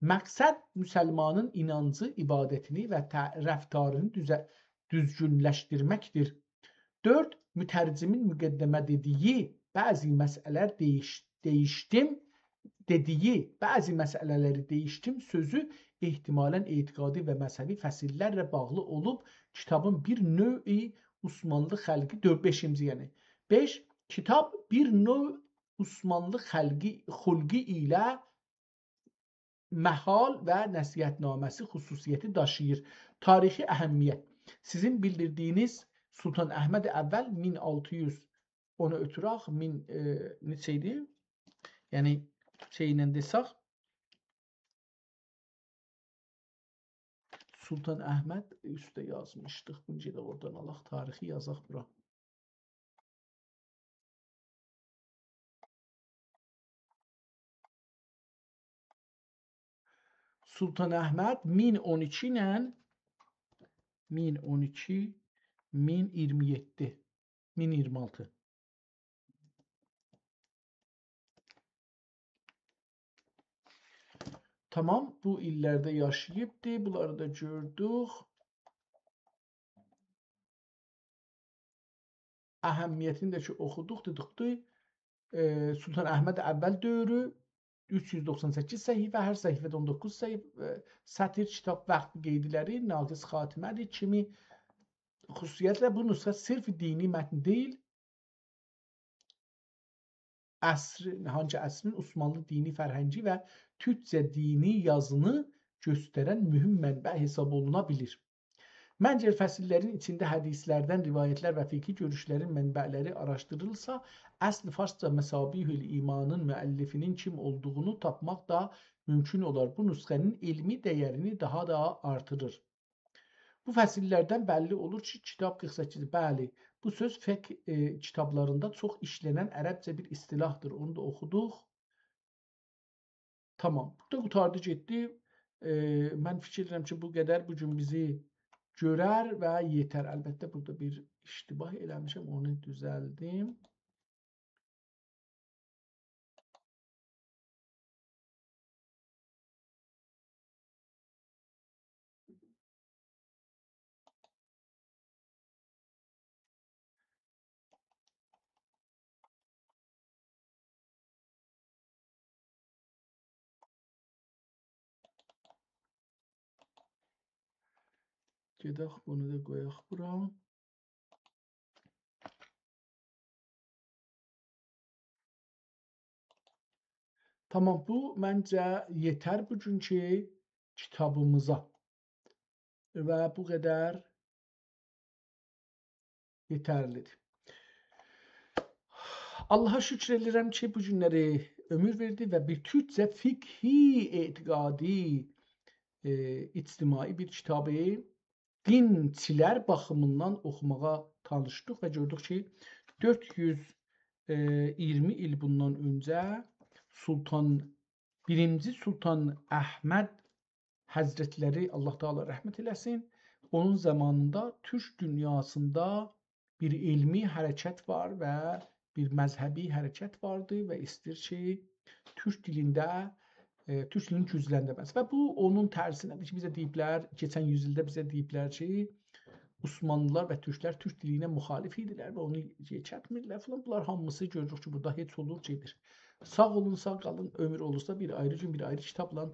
مقصد مسلمانین اینانجی، عبادتینی و ته-، رفتارینی دوزه-، دوزگونلشدیرمکدیر. دؤرد، مترجمین مقدمه دئدیگی بعضی مسئله‌لر دَییش-، دَییشدیم، دئدیگی بعضی مسئله‌لری دَییشدیم سؤزو احتمالاً اعتقادی و مذهبی فصل‌لرله باغلی اولوب، کیتابین بیر نوع عثمانلی خلقی، دؤرد، بئشینجی، یعنی. بئش، کیتاب بیر نوع عثمانلی خلقی، خلقی ایله محال و نصیحت‌نامه‌سی خصوصیتی داشیییر. تاریخی اهمیت. سیزین بیلدیردیگینیز سلطان احمد اول مین آلتی یوز، اونو اؤتورک، مین، ائ، نئچه ایدی؟ یعنی، شئی ایله دئسک، سلطان احمد اوسته یازمیشدیق. بونو گئدک اورادان آلاق، تاریخی یازاق بورا. سلطان احمد مین اون ایکی ایله مین اون ایکی، مین ایگیرمی یئددی، مین ایگیرمی آلتی. تامام، بو ایللرده یاشاییبدی. بونلاری دا گؤردوک. اهمیتینی ده کی اوخودوق، دئدیک کی، ائ، سلطان احمد اول دؤورو، اوچ یوز دوخسان سککیز صفحه، هر صفحه‌ده اون دوققوز صفحه، ائ، سطیر، کیتاب وقت قئیدلری، ناقص خاتمه‌دیر کیمی خصوصیتله بو نسخه صرف دینی متن دئییل، عصر، هانگی عصرین عثمانلی دینی فرهنگی و تورکجه دینی یازینی گؤسترن مهم منبع حساب اولونا بیلیر. منجر فصیللرین ایچینده حدیثلردن روایتلر و فقهی گؤروشلرین منبعلری آراشدیریلسا، اصل فارسجا مصابیح الایمانین مؤلفینین کیم اولدوغونو تاپماق دا مومکون اولار. بو نسخه‌نین علمی دَیَرینی داها دا آرتیریر. بو فصیللردن بللی اولور کی، کیتاب قیرخ سککیز، بلی، بو سؤز فقه، ائ، کیتابلاریندا چوخ ایشله‌نن عربجه بیر اصطلاحدیر. اونو دا اوخودوق. تامام. بورادا قوتاردی گئتدی. ائ، من فیکیر ائدیرم کی، بو قدر بو گون بیزی گؤرر و یئتر. البته، بورادا بیر اشتباه ائله‌میشم، اونو دوزلدیم. گئدک، بونو دا قویاق بورا. تامام، بو منجه یئتر بوگونکو کیتابیمیزا. و بو قدر یئترلیدیر. آللاها شوکور ائدیرم کی، بو گونلری عؤمور وئردی و بیر تورکجه فقهی، اعتقادی، ائ، اجتماعی بیر کیتابی دینچیلر باخیمیندان اوخوماغا تانیشدیق و گؤردوک کی، دؤرد یوز ایگیرمی ایل بوندان اؤنجه سلطان، بیرینجی سلطان احمد حضرتلری، آللاه تعالی رحمت ائله‌سین، اونون زامانیندا تورک دونیاسیندا بیر علمی حرکت وار و بیر مذهبی حرکت واردی و ایسته‌ییر کی، تورک دیلینده، ائ، تورک دیلینی گوجلندیرمه‌سی. و بو اونون ترسینه‌دیر کی، بیزه دئییبلر، کئچن یوز ایلده بیزه دئییبلر کی، عثمانلیلار و تورکلر تورک دیلینه مخالف ایدیلر و اونو کئچیرتمیردیلر فلان. بونلار هامیسی گؤروروک کی، بورادا هئچ اولور، گئدیر. ساغ اولون، ساغ قالین. عؤمور اولورسا، بیر آیری گون، بیر آیری کیتابلا